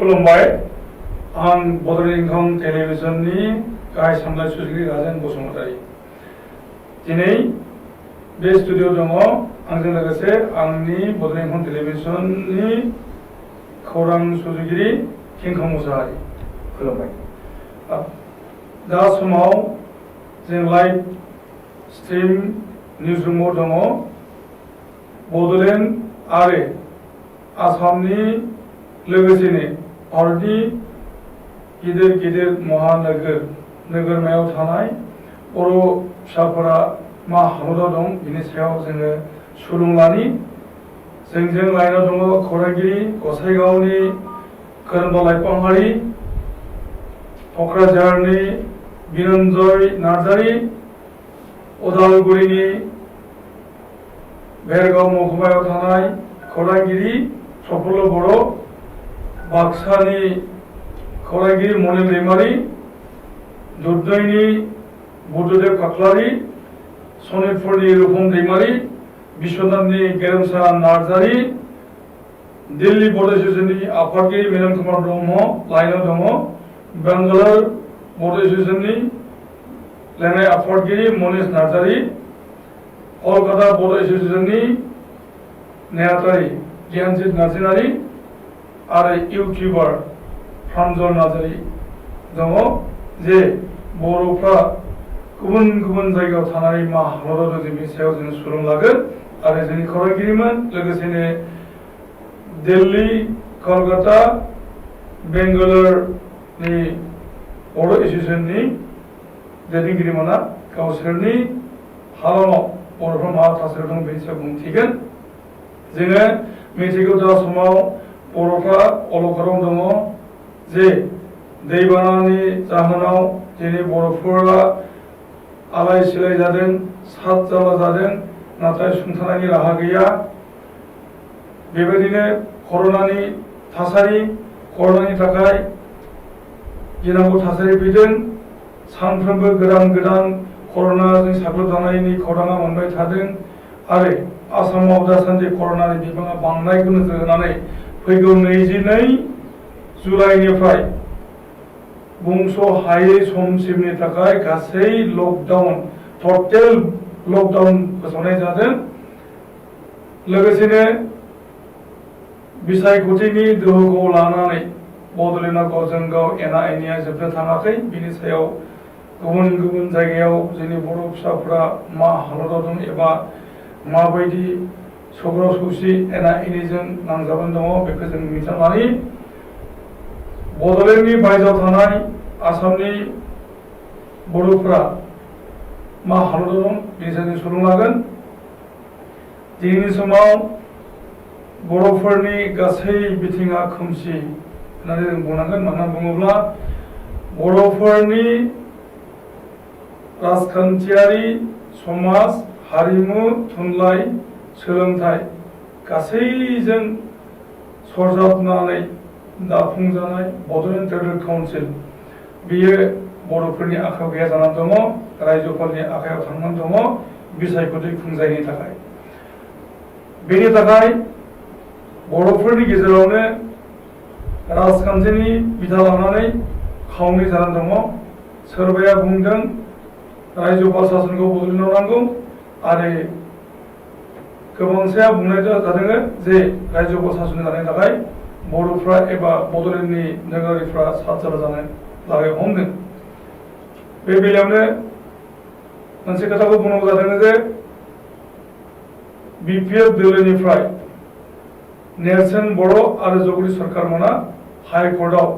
खुलुमबाय आं बड'लेण्ड इंखं टेलिभिजननि गाहाय सामलाय सुजुगिरि राजेन बसुमतारी दिनै बे स्टुडिअ दङ आंजों लोगोसे आंनि बड'लेण्ड इंखं टेलिभिजननि खौरां सुजुगिरि किंखं मुसाहारि खुलुमबाय दा समाव जों लाइभ स्ट्रिम निउजरुमाव दङ बड'लेण्ड आरो आसामनि लोगोसेनो भारतनि गिदिर गिदिर नोगोरमायाव थानाय बर' फिसाफोरा मा हालोदाव दं बिनि सायाव जोङो सुलुं लानि जोंजों लाइनाव दङ खौरांगिरि गसाइगावनि खोरोमदाव लाइफांहारि क'क्राझारनि बिरन्जय नार्जारि उदालगुरिनि भेरगाव महकुमायाव थानाय खौरांगिरि प्रफुल्ल बर' बाक्सानि खौरांगिरि मनिल दैमारि दुधनैनि बुद्धदेब खाख्लारि सनितपुरनि रुपम दैमारि बिश्वनाथनि गेरेमसा नार्जारि दिल्ली बड' एस'सिएशननि आफादगिरि मिलन कुमार ब्रह्म लाइनाव दङ बेंगालर बड' एस'सिएशननि लेङाइ आफादगिरि मनीष नार्जारि कलकाता बड' एस'सिएशननि नेहाथारि गियानजित नार्जारि आरो इउटिउबार प्रान्जल नार्जारि दङ जे बर'फ्रा गुबुन गुबुन जायगायाव थानानै मा हालोदाव दं बेनि सायाव जों सुलुं लागोन आरो जोंनि खौरांगिरिमोन लोगोसेनो दिल्ली कलकाता बेंगालरनि बड' एस'सिएशननि दैदेनगिरिमोना गावसोरनि हालामाव बर'फ्रा मा थासारि दं बेनि सायाव बुंथिगोन जोङो मिथिगौ दा समाव बर'फ्रा अलखदाव दङ जे दैबानानि जाहोनाव दिनै बर'फोरा आलाय सिलाय जादों सात जारला जादों नाथाय सुंथानायनि राहा गैया बेबायदिनो कर'नानि थासारि कर'नानि थाखाय गिनांगौ थासारि फैदों सानफ्रोमबो गोदान गोदान कर'नाजों साग्लोबजानायनि खौराङा मोनबाय थादों आरो आसामाव दासान्दि कर'नानि बिबाङा बांनायखौ नोजोर होनानै फैगौ 22 जुलाइनिफ्राय बुंस' हायै समसिमनि थाखाय गासै लकडाउन टटेल लकडाउन फोसावनाय जादों लोगोसेनो बिसायख'थिनि दोहौखौ लानानै बड'लेण्डआ गावजों गाव एना एनिया जोबनो थाङाखै बिनि सायाव गुबुन गुबुन जायगायाव जोंनि बर' फिसाफोरा मा हालोदाव दं एबा माबायदि सौग्राव सौसि एना एनिजों नांजाबनानै दङ बेखौ जों मिथिना लानि बड'लेण्डनि बायजोआव थानाय आसामनि बर'फोरा मा हालोदाव दं बेनि सायाव जों सुलुं लागोन दिनैनि समाव बर'फोरनि गासै बिथिङा खोमसि होननानै जों बुंनांगोन मानो होनना बुङोब्ला बर'फोरनि राजखान्थियारि समाज हारिमु थुनलाइ सोलोंथाइ गासैजों सरजाबनानै दाफुंजानाय बड'लेण्ड टेरिट'रियेल काउन्सिल बेयो बर'फोरनि आखायाव गैया जानानै दङ रायजोफोरनि आखायाव थांनानै दङ बिसायख'थि खुंजायनि थाखाय बेनि थाखाय बर'फोरनि गेजेरावनो राजखान्थिनि बिथा लानानै खावनै जानानै दङ सोरबाया बुंदों रायजोफोर सासनखौ बड'लेण्डआव नांगौ आरो गोबांसाया बुंनाय जादों जे रायजोफोर सासन जानायनि थाखाय बर'फ्रा एबा बड'लेण्डनि नोगोरारिफ्रा सात जारला जानो लागाय हमदों बे बेलायावनो मोनसे खोथाखौ बुंनांगौ जादों जे बिपिएफ दोलोनिफ्राय नेरसोन बर' आरो जगदीश सरकारमोना हाइकर्टआव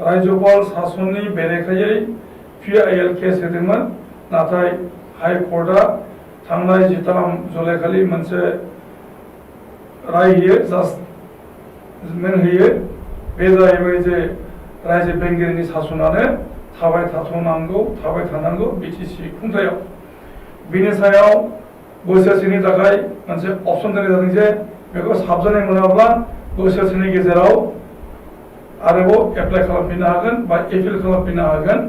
रायजोपाल सासननि बेरेखायै PIL केस होदोंमोन नाथाय हाइकर्टआ थांनाय 13 जुलाइ खालि मोनसे राय होयो जाजमेन्ट होयो बे जाहैबाय जे रायजो बेंगिरिनि सासनानो थाबाय थानांगौ BTC खुंथायाव बिनि सायाव बोसोरसेनि थाखाय मोनसे अपसन दोननाय जादों जे बेखौ साबजानाय मोनाब्ला बोसोरसेनि गेजेराव आरोबाव एप्लाइ खालामफिननो हागोन बा एपिल खालामफिननो हागोन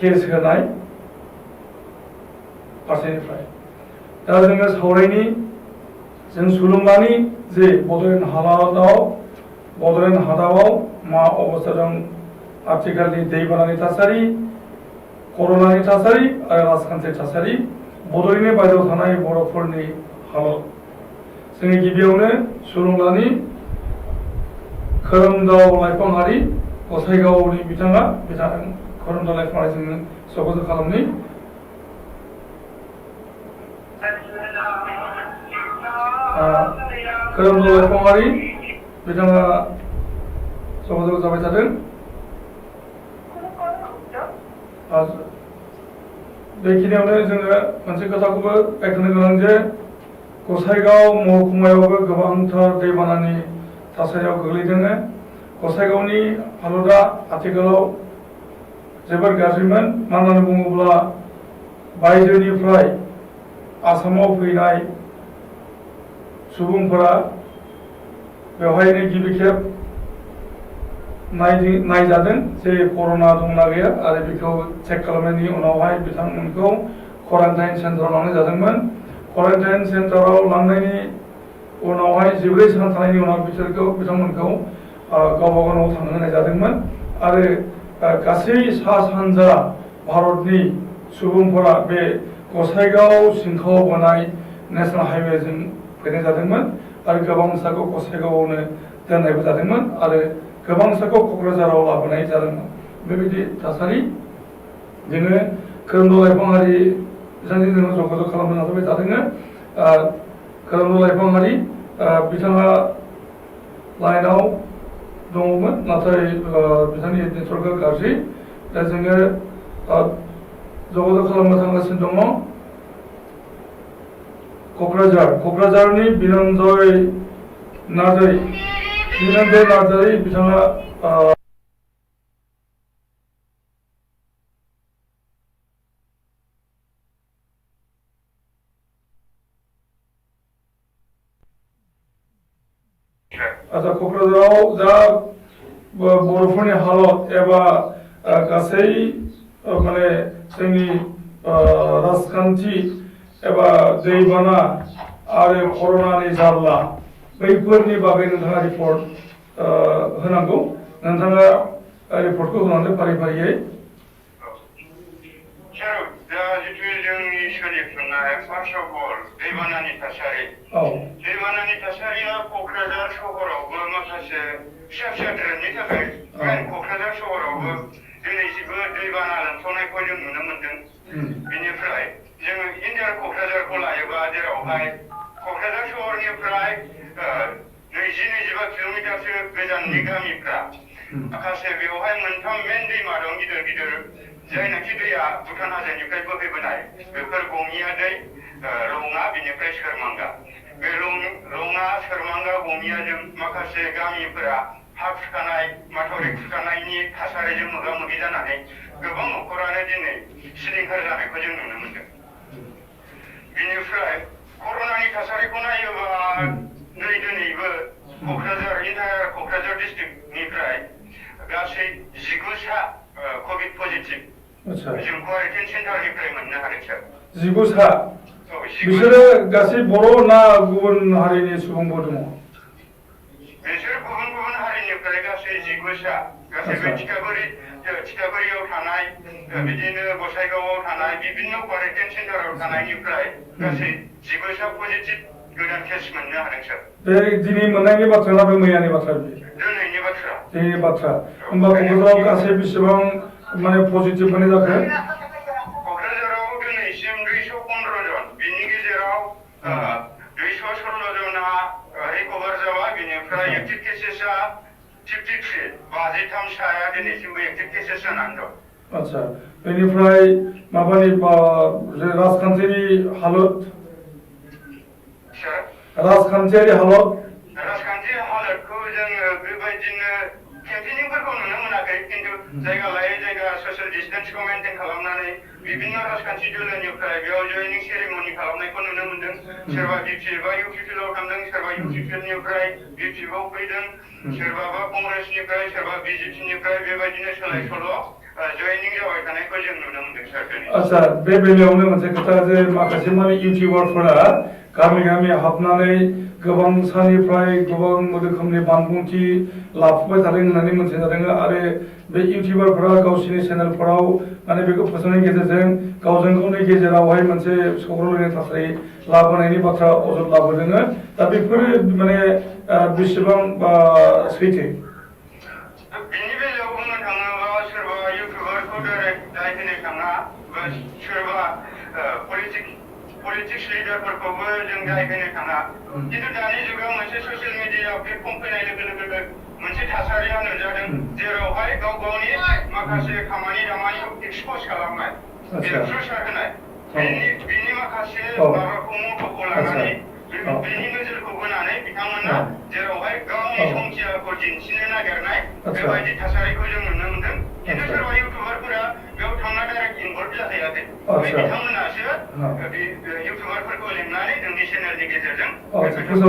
केस होनाय फारसेनिफ्राय दा जोङो सावरायनि जों सुलुं लानि जे बड'लेण्ड हालामाव बड'लेण्ड हादाबाव मा अबस्था दं आथिखालनि दैबानानि थासारि कर'नानि थासारि आरो राजखान्थियारि थासारि बड'लेण्डनि बायजोआव थानाय बर'फोरनि हालत जोंनि गिबियावनो सुरुंलानि खोरोमदाव लाइफांआरि गसाइगावनि बिथाङा खोरोमदाव लाइफांआरि जोङो स्वागत खालामनि खोरोमदाव लाइफांआरि बिथाङा स्वागत जाबाय थादों बेखिनियावनो जोङो मोनसे खोथाखौबो रायखांनो गोनां जे गसाइगाव महकुमायावबो गोबांथार दैबानानि थासारियाव गोग्लैदों गसाइगावनि हालोदा आथिखालाव जोबोर गाज्रिमोन मानो होननानै बुङोब्ला बायजोनिफ्राय आसामाव फैनाय सुबुंफोरा बेवहायनो गिबि खेब नायजादों जे कर'ना दंना गैया आरो बेखौ चेक खालामनायनि उनावहाय बिथांमोनखौ क्वारान्टाइन सेन्टाराव लांनाय जादोंमोन क्वारान्टाइन सेन्टाराव लांनायनि उनावहाय 14 सान थानायनि उनाव बिथांमोनखौ गावबा गाव न'आव थांनो होनाय जादोंमोन आरो गासै सा सानजा भारतनि सुबुंफोरा बे गसाइगाव सिंखाव बोनाय नेशनेल हाइवेजों फैनाय जादोंमोन आरो गोबांसाखौ गसाइगावआवनो दोननायबो जादोंमोन आरो गोबांसाखौ क'क्राझाराव लाबोनाय जादोंमोन बेबायदि थासारि जोङो खोरोमदाव लाइफांआरि बिथांजों जोङो जगाजग खालामनो नाजाबाय थादों खोरोमदाव लाइफांआरि बिथाङा लाइनाव दङमोन नाथाय बिथांनि नेटवर्कआ गाज्रि दा जोङो जगाजग खालामनो थांगासिनो दङ क'क्राझारनि बिनन्जय नार्जारि बिथाङा आচ্ছা क'क्राझाराव दा बर'फोरनि हालत एबा गासै माने जोंनि राजखान्थि एबा दैबाना आरो कर'नानि जारला बैफोरनि बागै नोंथाङा रिपर्ट होनांगौ नोंथाङा रिपर्टखौ होनांगौ फारि फारियै जितु जोंनि सोलिफुनाय फार्स्ट अफ अल दैबानानि थासारि दैबानानि थासारिया क'क्राझार सहरावबो माखासे फिसा फिसा ट्रेननि थाखाय क'क्राझार सहरावबो दिनैसिमबो दैबाना लोमसावनायखौ जों नुनो मोनदों बेनिफ्राय जोङो इन्टार क'क्राझारखौ लायोबा जेरावहाय क'क्राझार सहरनिफ्राय 20-25 किल'मिटारसो गोजाननि गामिफ्रा माखासे बेवहाय मोनथाम मेन दैमा दं गिदिर गिदिर जायनाखि दैया भुटान हाजोनिफ्राय बोहैबोनाय बेफोर गमिया दै रङा बेनिफ्राय सोरमांगा बे रङा सोरमांगा गमियाजों माखासे गामिफोरा हा खुरखानाय माथावरि खुरखानायनि थासारिजों मोगा मोगि जानानै गोबां न'खरानो दिनै सिलिंखार जानायखौ जों नुनो मोनदों बेनिफ्राय कर'नानि थासारिखौ नायोबा नै दिनैबो क'क्राझार डिस्ट्रिक्टनिफ्राय गासै 19सा कभिड पजिटिभ जों क्वारेन्टाइन सेन्टारनिफ्राय मोननो हादों सार 19सा बिसोरो गासै बर' ना गुबुन हारिनि सुबुंफोर दङ बिसोर गुबुन हारिनिफ्राय गासै 19सा गासैबो थिखागुरियाव थानाय बिदिनो गसाइगावआव थानाय बिभिन्न क्वारेन्टाइन सेन्टाराव थानायनिफ्राय गासै 19सा पजिटिभ गोदान केस मोननो हादों सार बे दिनै मोननायनि बाथ्रा ना बे मैयानि बाथ्रा दिनैनि बाथ्रा होमबा क'क्राझाराव गासै बेसेबां माने पजिटिभ मोननाय जाखो क'क्राझाराव दिनैसिम 215 जन बिनि गेजेराव 216 जना रिकभार जाबाय बेनिफ्राय एक्टिभ केसेसआ 53 53 साया दिनैसिमबो एक्टिभ केसेस जानानै दं आচ্ছা बेनिफ्राय माबानि राजखान्थियारि हालत राजखान्थियारि हालतखौ जोङो बेबायदिनो केम्पेनिंफोरखौ नुनो मोनाखै खिन्थु जायगा लायै जायगा ससियेल डिस्टेन्सखौ मेनटेन खालामनानै बिभिन्न राजखान्थि दोलोनिफ्राय बेयाव जयनिं सेरेमनि खालामनायखौ नुनो मोनदों सोरबा बिपिएफ आ इउपिपिएलआव थांदों सोरबा इउपिपिएलनिफ्राय बिपिएफआव फैदों सोरबाबा कंग्रेसनिफ्राय सोरबा बिजेपिनिफ्राय बेबायदिनो सोलाय सोल' जयनिं जाबाय थानायखौ जों नुनो मोनदों सार दिनै आচ্ছা बे बेलायावनो मोनसे खोथा जे माखासे माने इउटिउबारफोरा गामि हाबनानै गोबां सानिफ्राय गोबां रोखोमनि बानबुंथि लाफुबाय थादों होननानै मोनथिनाय जादों आरो बे इउटिउबारफोरा गावसोरनि चेनेलफोराव माने बेखौ फोसावनायनि गेजेरजों गावजों गावनि गेजेरावहाय मोनसे सौग्रावलायनाय थासारि लाबोनायनि बाथ्रा अजद लाबोदों दा बेफोरो माने बेसेबां सैथो बिनि बेलायाव बुंनो थाङोबा सोरबा इउटिउबारखौ दाय होनो थाङा सोरबा पलिटिक्स लिडारफोरखौबो जों दाय होनो थाङा खिन्थु दानि जुगाव मोनसे ससियेल मिडिया प्लेटफर्म फैनाय लोगो लोगो मोनसे थासारिया नुजादों जेरावहाय गाव गावनि माखासे खामानि दामानिखौ एक्सप'ज खालामनाय एक्सप'जार होनाय बिनि माखासे माबाखौ मथ'खौ लानानै बिनि नोजोरखौ होनानै बिथांमोना जेरावहाय गावनि संखियाखौ दिन्थिनो नागिरनाय बेबायदि थासारिखौ जों नुनो मोनदों खिन्थु सोरबा इउटिउबारफोरा बेयाव थांना डाइरेक्ट इनभल्भ जाहैयाखै बिथांमोनासो इउटिउबारफोरखौ लिंनानै नोंनि चेनेलनि गेजेरजों एक्सप'ज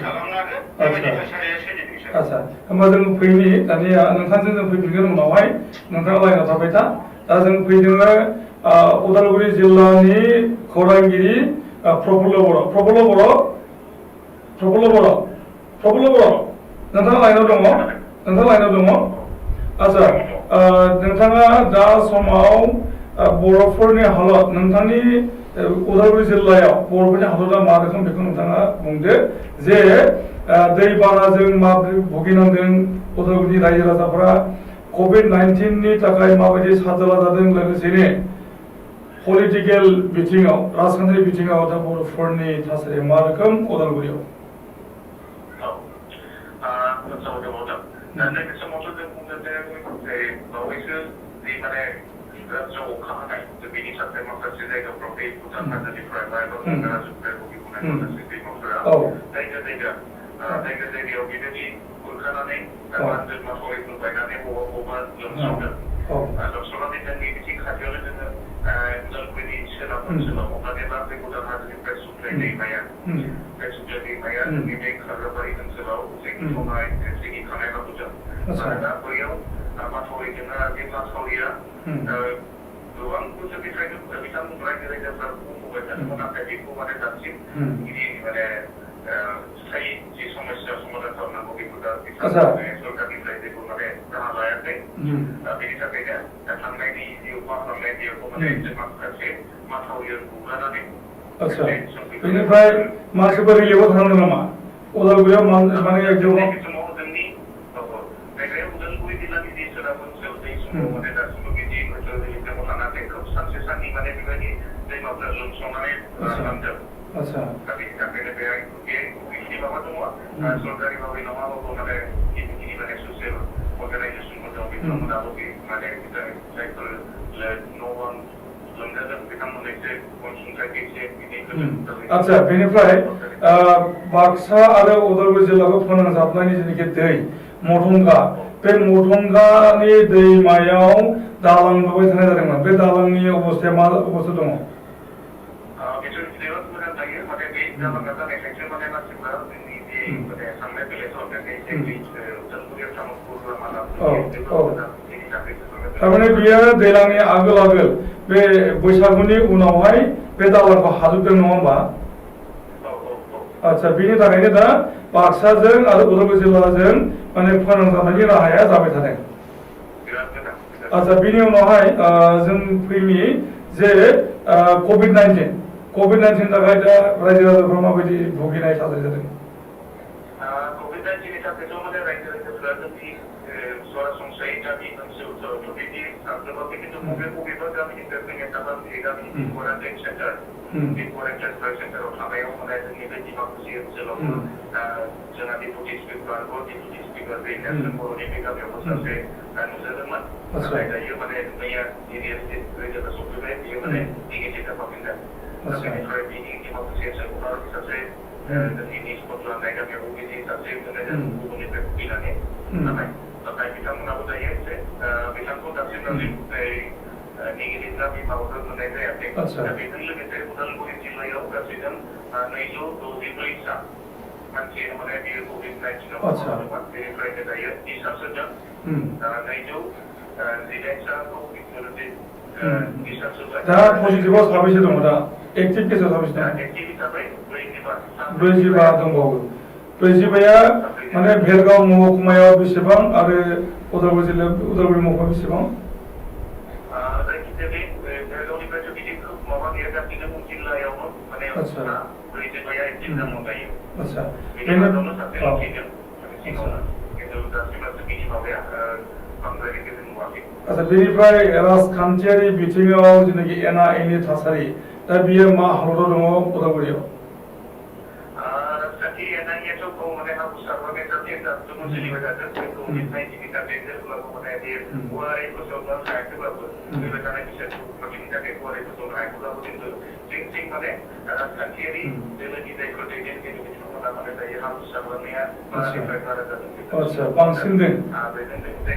खालामनांगौ बेबायदि थासारिया सोलिदों सार आच्छा होमबा जों फैनि दानिया नोंथांजों जों फैफिनगोन उनावहाय नोंथाङा लाइनाव थाबाय था दा जों फैदों उदालगुरि जिल्लानि खौरांगिरि प्रफुल्ल बर' नोंथाङा लाइनाव दङ आच्छा नोंथाङा दा समाव बर'फोरनि हालत नोंथांनि उदालगुरि जिल्लायाव बर'फोरनि हालतआ मा रोखोम बेखौ नोंथाङा बुंदो जे दैबानाजों माबोरै भुगिनांदों उदालगुरिनि रायजो राजाफोरा COVID-19 नि थाखाय माबायदि साजाला जादों लोगोसेनो पलिटिकेल बिथिङाव राजखान्थियारि बिथिङाव दा बर'फोरनि थासारिया मा रोखोम उदालगुरियाव नैबे समावथ' जों बुंदों जे बावैसो जि माने रायजोआव अखा हानाय बेनि थाखाय माखासे जायगाफ्राव बे भुटान हाजोनिफ्राय बा गंगाराजोनिफ्राय बोहैबोनाय माखासे दैमाफोरा जायगायाव बेबायदि खुरखानानै बान्दो माथावरिफोर बायनानै बबेबा लोमसावदों लोमसावनानै जोंनि बिथिं खाथियावनो जोङो उदालगुरिनि सोनाब ओनसोलाव हमनानै ला बे भुटान हाजोनिफ्राय सुफ्लाय दैमाया जोंनि बे खाग्राबारि ओनसोलाव जोंनि थानाय जोंनि थानाय लाबोदों मानोना बैयाव माथावरिजोंनो बे माथावरिया गोबां बोसोरनिफ्रायनो बिथांमोन रायजो राजाफ्रा बुंबोबाय थादोंमोन नाथाय बेखौ माने दासिम बिदि माने स्थायी जि समस्या समाधान खालामनांगौ बेखौ दा सरकारनिफ्राय जेबो माने राहा लायाखै बेनि थाखायनो थांनायनि जि अखा हानाय बेयाव माने माखासे माथावरि गुगानानै बेनिफ्राय मानसिफोर रिलिफआव थांदों नामा उदालगुरियाव माने समाव जोंनि जायगायाव उदालगुरि जिल्लानि जि सोनाब ओनसोल बै समाव माने दासिमबो बिदि रिलिफआव थानानै खोब सानसे साननि माने बेबायदि दैमाफोरा लोमसावनानै लांदों दा बेनि थाखायनो बे बिनि माबा दङ सरकारि भाबै नङाबाबो माने गिदिर माने ससियेल अर्गानाइजेसनफोर दं बिथांमोनाबो बे माने जायफोर न' बां लोमजादों बिथांमोननो एसे अनसुंथाइ एसे आच्छा बेनिफ्राय बाक्सा आरो उदालगुरि जिल्लाखौ फोनांजाबनायनि जेनाखि दै मथंगा बे मथंगानि दैमायाव दालां लुबाय थानाय जादोंमोन बे दालांनि अबस्थाया मा अबस्था दङ जोबोद मोजां जायो माने बे दालाङा जानायखायसो माने मानसिफ्रा जोंनि जे माने थांलाय फैलाय खालामनाय उदालगुरियाव तामुलपुर लामा थारमाने बियो दैज्लांनि आगोल बे बैसागुनि उनावहाय बे दालांखौ हाजोबदों नङा होमबा आच्छा बेनि थाखायनो दा बाक्साजों आरो उदालगुरि जिल्लाजों माने फोनांजाबनायनि राहाया जाबाय थादों आच्छा बेनि उनावहाय जों फैनि जे COVID-19 थाखाय दा रायजो राजाफ्रा माबायदि भुगिनाय थासारि जादों COVID-19 नि थाखायथ' माने रायजो राजाफ्रा जोंनि सरासनस्रायै गामि ओनसोलफोरावथ' बिदि सानजोबाखै खिन्थु बबेबा गामिनिफ्राय फैनाय थाबा बे गामिनि क्वारेन्टाइन सेन्टार बे क्वारेन्टाइन सेन्टाराव थानायाव माने जोंनि बे डिमाकुसि ओनसोलाव जोंहा डेपुटि स्पिकार बे नेसनेल बर'नि बे गामियावबो सासे नुजादोंमोन नाथाय दायो माने मैया सिरियासलि रिजाल्टआ सफैबाय बेयो माने नेगेटिभ जाफाफिनदों बेनिफ्राय बिनि डिमाकुसि ओनसोलाव सासे जोंनि स्कटलेन्ड होननाय गामियावबो बिदि सासे गुबुननिफ्राय फैनानै नाथाय बिथांमोनाबो दायो एसे बिथांखौ दासिमबो नेगेटिभ जाबि माबाफोर मोननाय जायाखै दा बेजों लोगोसे उदालगुरि जिल्लायाव गासैजों 264 सा मानसि माने बियो COVID-19 दंमोन बेनिफ्रायनो दायो डिसार्जजों 218 साखौ दा पजिटिभआव साबैसे दङ दा एक्टिभ केसाव साबेसे दं? एक्टिभ हिसाबै 45 दंबावो 45आ माने भेरगाव महकुमायाव बेसेबां आरो उदालगुरि जिल्लायाव उदालगुरि महकुमायाव बेसेबां? जायखिजाया बे भेरगावनिफ्रायथ' बिदि खोब माबा गैया गासैबो जिल्लायावनो माने 45आ एक्टिभ दङ दायो। आच्छा बेनि मादावनो सासे थैदों सिङावनो खिन्थु दासिमहालागै बिनि माबाया बांद्राय गेजेर नुवाखै। आच्छा बेनिफ्राय राजखान्थियारि बिथिङाव जेनाखि एना एनि थासारि दा बियो मा हालोदाव दङ उदालगुरियाव? राजखान्थि एना एनियाथ' माने हाबु सारनानै दासिम सोलिबाय थादों कभिड-19नि थाखाय जेब्लाबो माने बे गुवारै फोसावनो हायाखैब्लाबो फैबाय थानाय बिसोरनि थाखाय गुवारै फोसावनो हायाखैब्लाबो खिन्थु जों माने राजखान्थियारि दोलोनि जायफोर दैदेनगिरि बिथांमोना माने दायो हाबु सारनाया बारानिफ्राय बारा जादों। आच्छा बांसिनदों। बेजों लोगोसे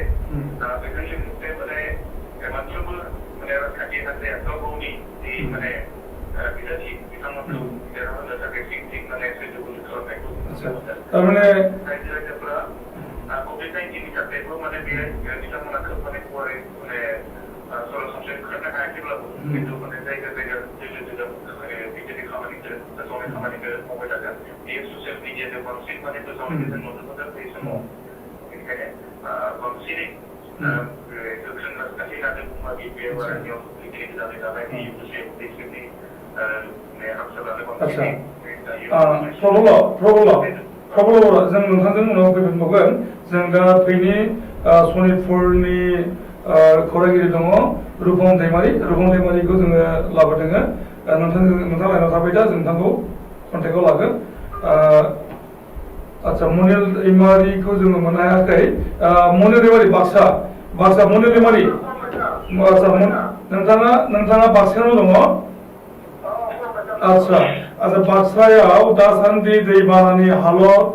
माने मोनफ्रोमबो माने राजखान्थि हान्जाया गाव गावनि जि माने बिजाथि बिथांमोनखौ देरहाहोनो थाखाय थिग माने सैजोबोल खालामनायखौ थारमाने रायजो राजाफोरा कभिड-19नि थाखायबो माने बे बिथांमोना खोब माने गुवारै माने सरासनस्रायै ओंखारनो हायाखैब्लाबो खिन्थु माने जायगा जायगा दोलो माने बिजेपि खामानिखौ फोसावनाय खामानिखौ मावबाय थागोन। बेयो ससियेल मिडियाजों बांसिन माने फोसावनायखौ जों नुनो मोनदों बे समाव। बेनिखायनो बांसिनै गोख्रों राजखान्थि लानो बुङोबा बे बारानियाव गिदिर जानाय नालाय बे बिसोरनि हाबसा लानो बांसिनै प्रबल जों नोंथांजों उनाव फैफिनबावगोन जों दा फैनि सनितपुरनि खौरांगिरि दङ रुपम दैमारिखौ जोङो लाबोदों नोंथां लाइनाव थाबाय दा जों नोंथांखौ कन्टेक्टआव लागोन। आच्छा मनिल दैमारिखौ जोङो मोननो हायाखै मनिल दैमारि बाक्सा मनिल दैमारि आच्छा नोंथाङा बाक्सायावनो दङ? आच्छा बाक्सायाव दासान्दि दैबानानि हालत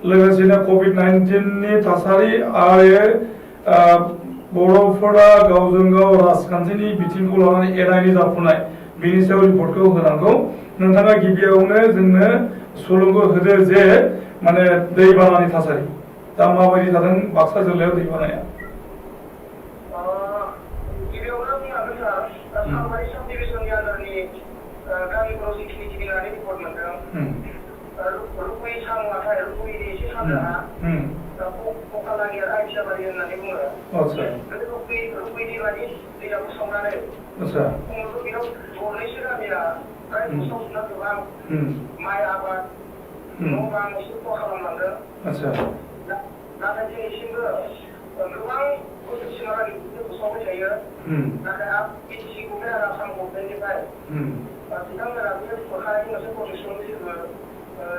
लोगोसेनो कभिड-19नि थासारि आरो बर'फोरा गावजों गाव राजखान्थिनि बिथिंखौ लानानै एना एनि जाफुनाय बेनि सायाव रिपर्टखौ होनांगौ। नोंथाङा गिबियावनो जोंनो सुलुंखौ होदो जे माने दैबानानि थासारि दा माबायदि जादों बाक्सा जिल्लायाव दैबानाया? गिबियावनो बुंनांगोन सार सालबारि साब डिभिजननि आन्दारनि गामिफोराव जिखिनि गिदिंनानै रिपर्ट मोनदों रुकुइ साङाथाय रुकुइनि एसे सानजाहा ककालानि आरो आइथियाबारि होननानै बुङो। रुकुइनि मानि दैया बुसावनानै खमैबो बेयाव दरनैसो गामिया फ्राय बुसावजोबना गोबां माइ आबाद न' बां एसे खहा खालामलांदों। नाथाय दिनैसिमबो गोबां बोसोरसिमहालागै बुसावबाय थायो। नाथाय बिटिसि गभर्नमेन्ट आरो आसाम गभर्नमेन्टनिफ्राय बिथांमोना बे सरखारनि मोनसे प्रटेक्सन जेबो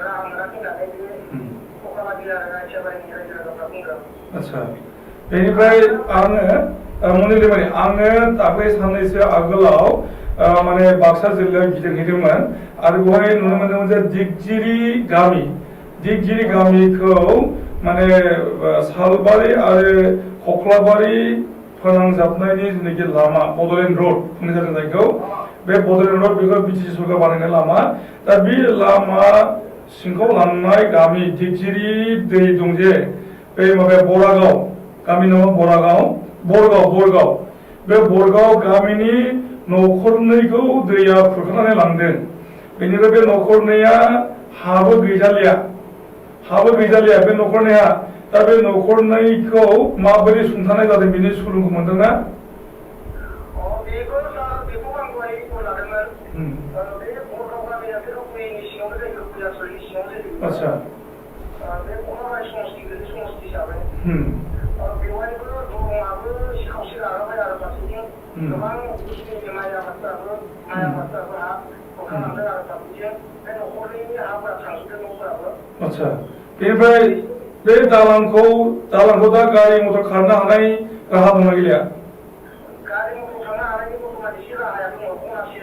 राहा मोनाखै होननानै बे ककालानि आरो आइथियाबारिनि रायजो राजाफ्रा बुंदों। आच्छा बेनिफ्राय मनिल दैमारि आङो दाख्लै साननैसो आगोलाव माने बाक्सा जिल्लायाव गिदिंहैदोंमोन आरो बेवहाय नुनो मोनदोंमोन जे दिगजिरि गामिखौ माने सालबारि आरो खख्लाबारि फोनांजाबनायनि जेनाखि लामा बड'लेण्ड रड बुंनाय जादों जायखौ बे बड'लेण्ड रड बेखौ बिटिसि सरकार बानायनाय लामा दा बे लामा सिंखौ लांनाय गामि दिगजिरि दै दं जे बे माबाया बरागाव गामि नामा बरगाव बे बरगाव गामिनि न'खरनैखौ दैया खुरखानानै लांदों। बेनिफ्राय बे न'खरनैया हाबो गैजालिया बे न'खरनैया दा बे न'खरनैखौ माबोरै सुंथानाय जादों बेनि सुलुंखौ मोनदोंना? बेखौ आं दहाय रिपर्ट लादोंमोन। बे बरगाव गामिया बे रुकुइनि सिङावनो जायो रुकुइ ओनसोलनि सिङावनो जायो। आच्छा बे ककालाय समस्ति हिसाबै बेवहायबो दरंआबो एसे खावसे लालांबाय आरो फारसेथिं गोबां बोसोरनि माइ आबादफ्राबो हा खुरखालांदों आरो फारसेथिं बे न'खरनि हाफोरा थांजोबदों न'फोराबो। आच्छा बेनिफ्राय बे दालांखौ दा गारि मटर खारनो हानाय राहा दंना गैया? गारि मटर थांनो हानायनि बर्थमान एसे राहाया दङ खनासे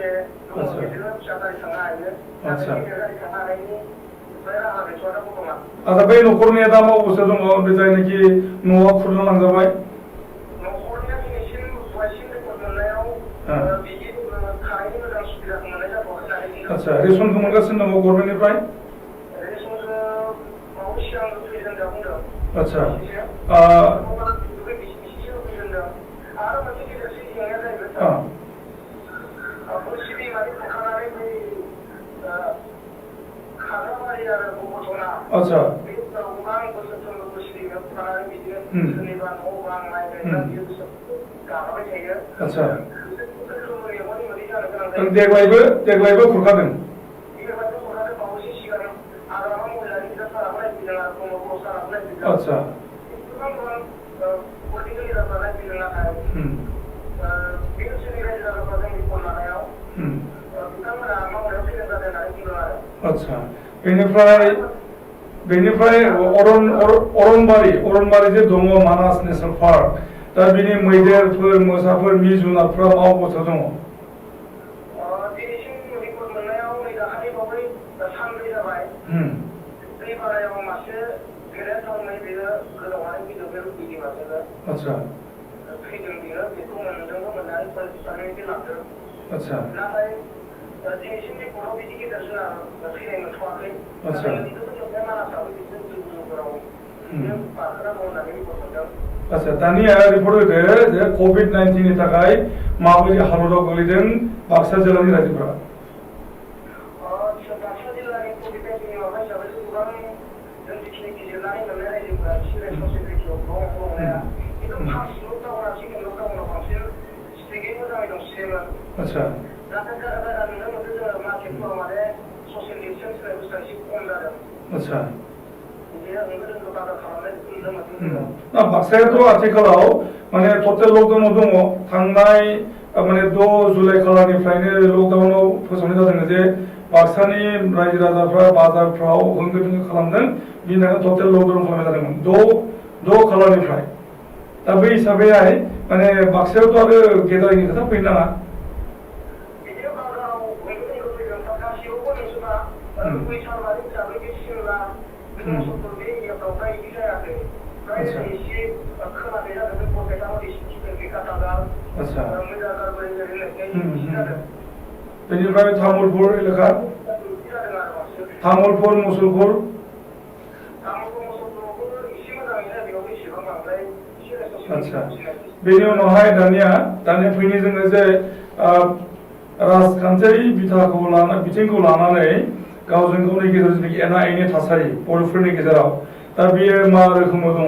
दङ गेदेर फिसा गारि थांनो हायो। नाथाय गिदिर गारि थांनो हानायनि राहा गैथ'आ दा बर्थमान। आच्छा बै न'खरनिया दा मा अबस्थायाव दङ बे जायनाखि न'आ खुरना लांजाबाय? न'खरनिया दिनैसिम दहायसिम रिपर्ट मोननायाव बिदि थानायनि मोजां सुबिदाखौ मोननाय जाथ'वाखै होननानै बुंदों। आच्छा रेसनखौ मोनगासिनो दङ गभर्नमेन्टनिफ्राय? रेसनखौ मावो सिगां होफैदों होनना बुंदों। आच्छा आरो मोनसे गिदिरसिन जेंनाया जाहैबाय बोरसि दैमानि खुरखानानै बै आच्छा आच्छा देग्लायबो खुरखादों आच्छा आच्छा बेनिफ्राय अरनबारि जे दङ मानास नेसनेल पार्क दा बिनि मैदेरफोर मोसाफोर मि जुनारफ्रा मा अबस्थायाव दङ आच्छा आच्छा आच्छा दानिया रिपर्ट होदो जे COVID-19 नि थाखाय माबायदि हालोदाव गोलैदों बाक्सा जिल्लानि रायजोफोरा आच्छा आच्छा बाक्सायाथ' आथिखालाव माने टटेल लकडाउनाव दङ थांनाय माने 6 जुलाइ खालारनिफ्रायनो लकडाउनाव फोसावनाय जादों जे बाक्सानि रायजो राजाफ्रा बाजारफ्राव होंगो दोंगो खालामदों बिनि थाखाय टटेल लकडाउन खालामनाय जादोंमोन 6 खालारनिफ्राय दा बै हिसाबैहाय माने बाक्सायावथ' आरो गेदारिनि खोथा फैनो नाङा बेनिफ्राय तामुलपुर एलेका तामुलपुर मुसलपुर आच्छा बेनि उनावहाय दानिया फैनि जोङो जे राजखान्थियारि बिथिंखौ लानानै गावजों गावनि गेजेराव जेनाखि एना एनि थासारि बर'फोरनि गेजेराव दा बेयो मा रोखोमाव दङ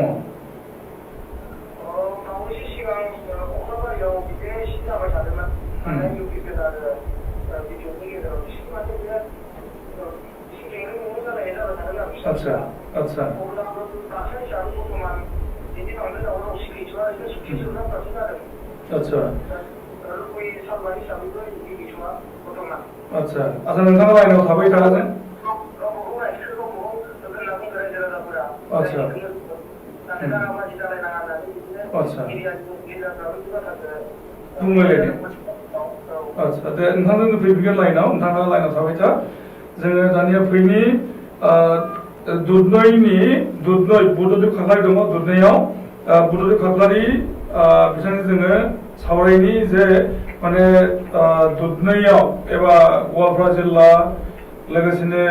आच्छा आच्छा आच्छा आच्छा आच्छा नोंथाङा लाइनाव थाबाय थागोन आच्छा आच्छा बुंलायलायदों आच्छा दे नोंथांजों फैफिगोन लाइनाव नोंथाङा लाइनाव थाबाय था जोङो दानिया फैनि दुधनৈ बुदुदि खाख्लारि दङ दुधनैयाव बुदुदि खाख्लारि बिथांजों जोङो सावरायनि जे माने दुधनैयाव एबा गवालपारा जिल्ला लोगोसेनो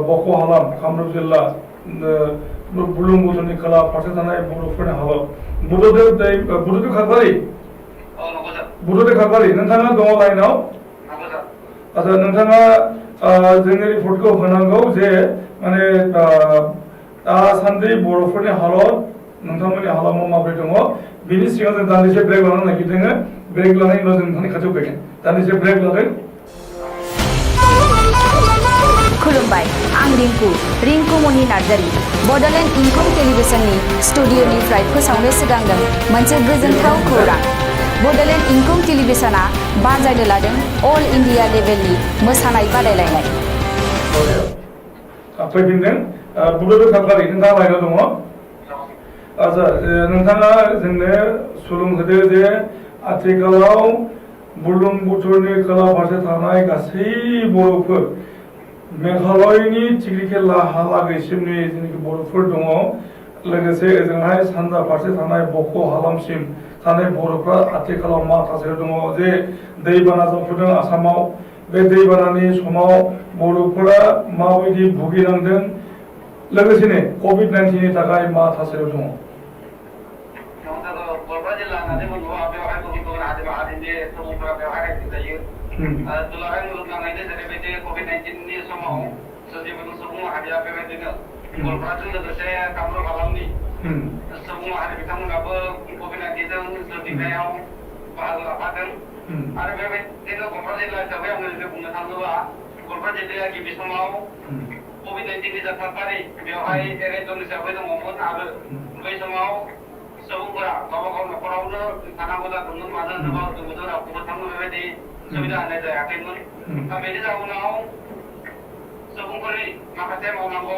बक' हालाम कामरुप जिल्ला बुरलुंबुथुरनि खोला फारसे थानाय बर'फोरनि हालाम बुदुदि खाख्लारि नोंथाङा दङ लाइनाव आच्छा नोंथाङा जोंनि रिपर्टखौ होनांगौ जे माने दासान्दि बर'फोरनि हालत नोंथांमोननि हालामाव माबोरै दङ बिनि सिगां जों दान्दिसे ब्रेक लानो नागिरदों ब्रेक लानायनि उनाव जों नोंथांनि खाथियाव फैगोन दान्दिसे ब्रेक लादों खुलुमबाय आं रिंकुमनि नार्जारी बड'लेण्ड इंखं टेलिभिजननि स्टुडिअनिफ्राय फोसावनो सिगांदों मोनसे गोजोनथाव खौरां बड'लेण्ड इंखं टेलिभिजना बानजायनो लादों अल इन्डिया लेभेलनि मोसानाय बादायलायनाय फैफिनदों बुदुदि खाख्लारि नोंथाङा लाइनाव दङ आच्छा नोंथाङा जोंनो सुलुं होदो जे आथिखालाव बुरलुंबुथुरनि खोला फारसे थानाय गासै बर'फोर मेघालयनि थिखिरखेला हालागैसिमनि जेनाखि बर'फोर दङ लोगोसे ओजोंहाय सानजा फारसे थानाय बक' हालामसिम थानाय बर'फ्रा आथिखालाव मा थासारियाव दङ जे दैबाना जाफुदों आसामाव बे दैबानानि समाव बर'फोरा माबायदि भुगिनांदों लोगोसेनो COVID-19 नि थाखाय मा थासारियाव दङ जुदि मोनसे सुबुं माहारिया बेबायदिनो गलपाराजों लोगोसे कामरुप हालामनि सुबुं माहारि बिथांमोनाबो कभिड-19जों जुजिनायाव बाहागो लाफादों आरो बेबायदिनो क'क्राझार जिल्ला हिसाबै आङो बुंनो थाङोबा क'क्राझार जिल्लाया गिबि समाव कभिड-19नि जा थासारि बेवहाय रेड जन हिसाबै दङमोन आरो बै समाव सुबुंफोरा गावबा गाव न'खरावनो थानांगौ जादोंमोन मानो होनोबा जों रावखौबो थांनो बेबायदि सुबिदा होनाय जायाखैमोन दा बेनि जाउनाव सुबुंफोरनि माखासे मावनांगौ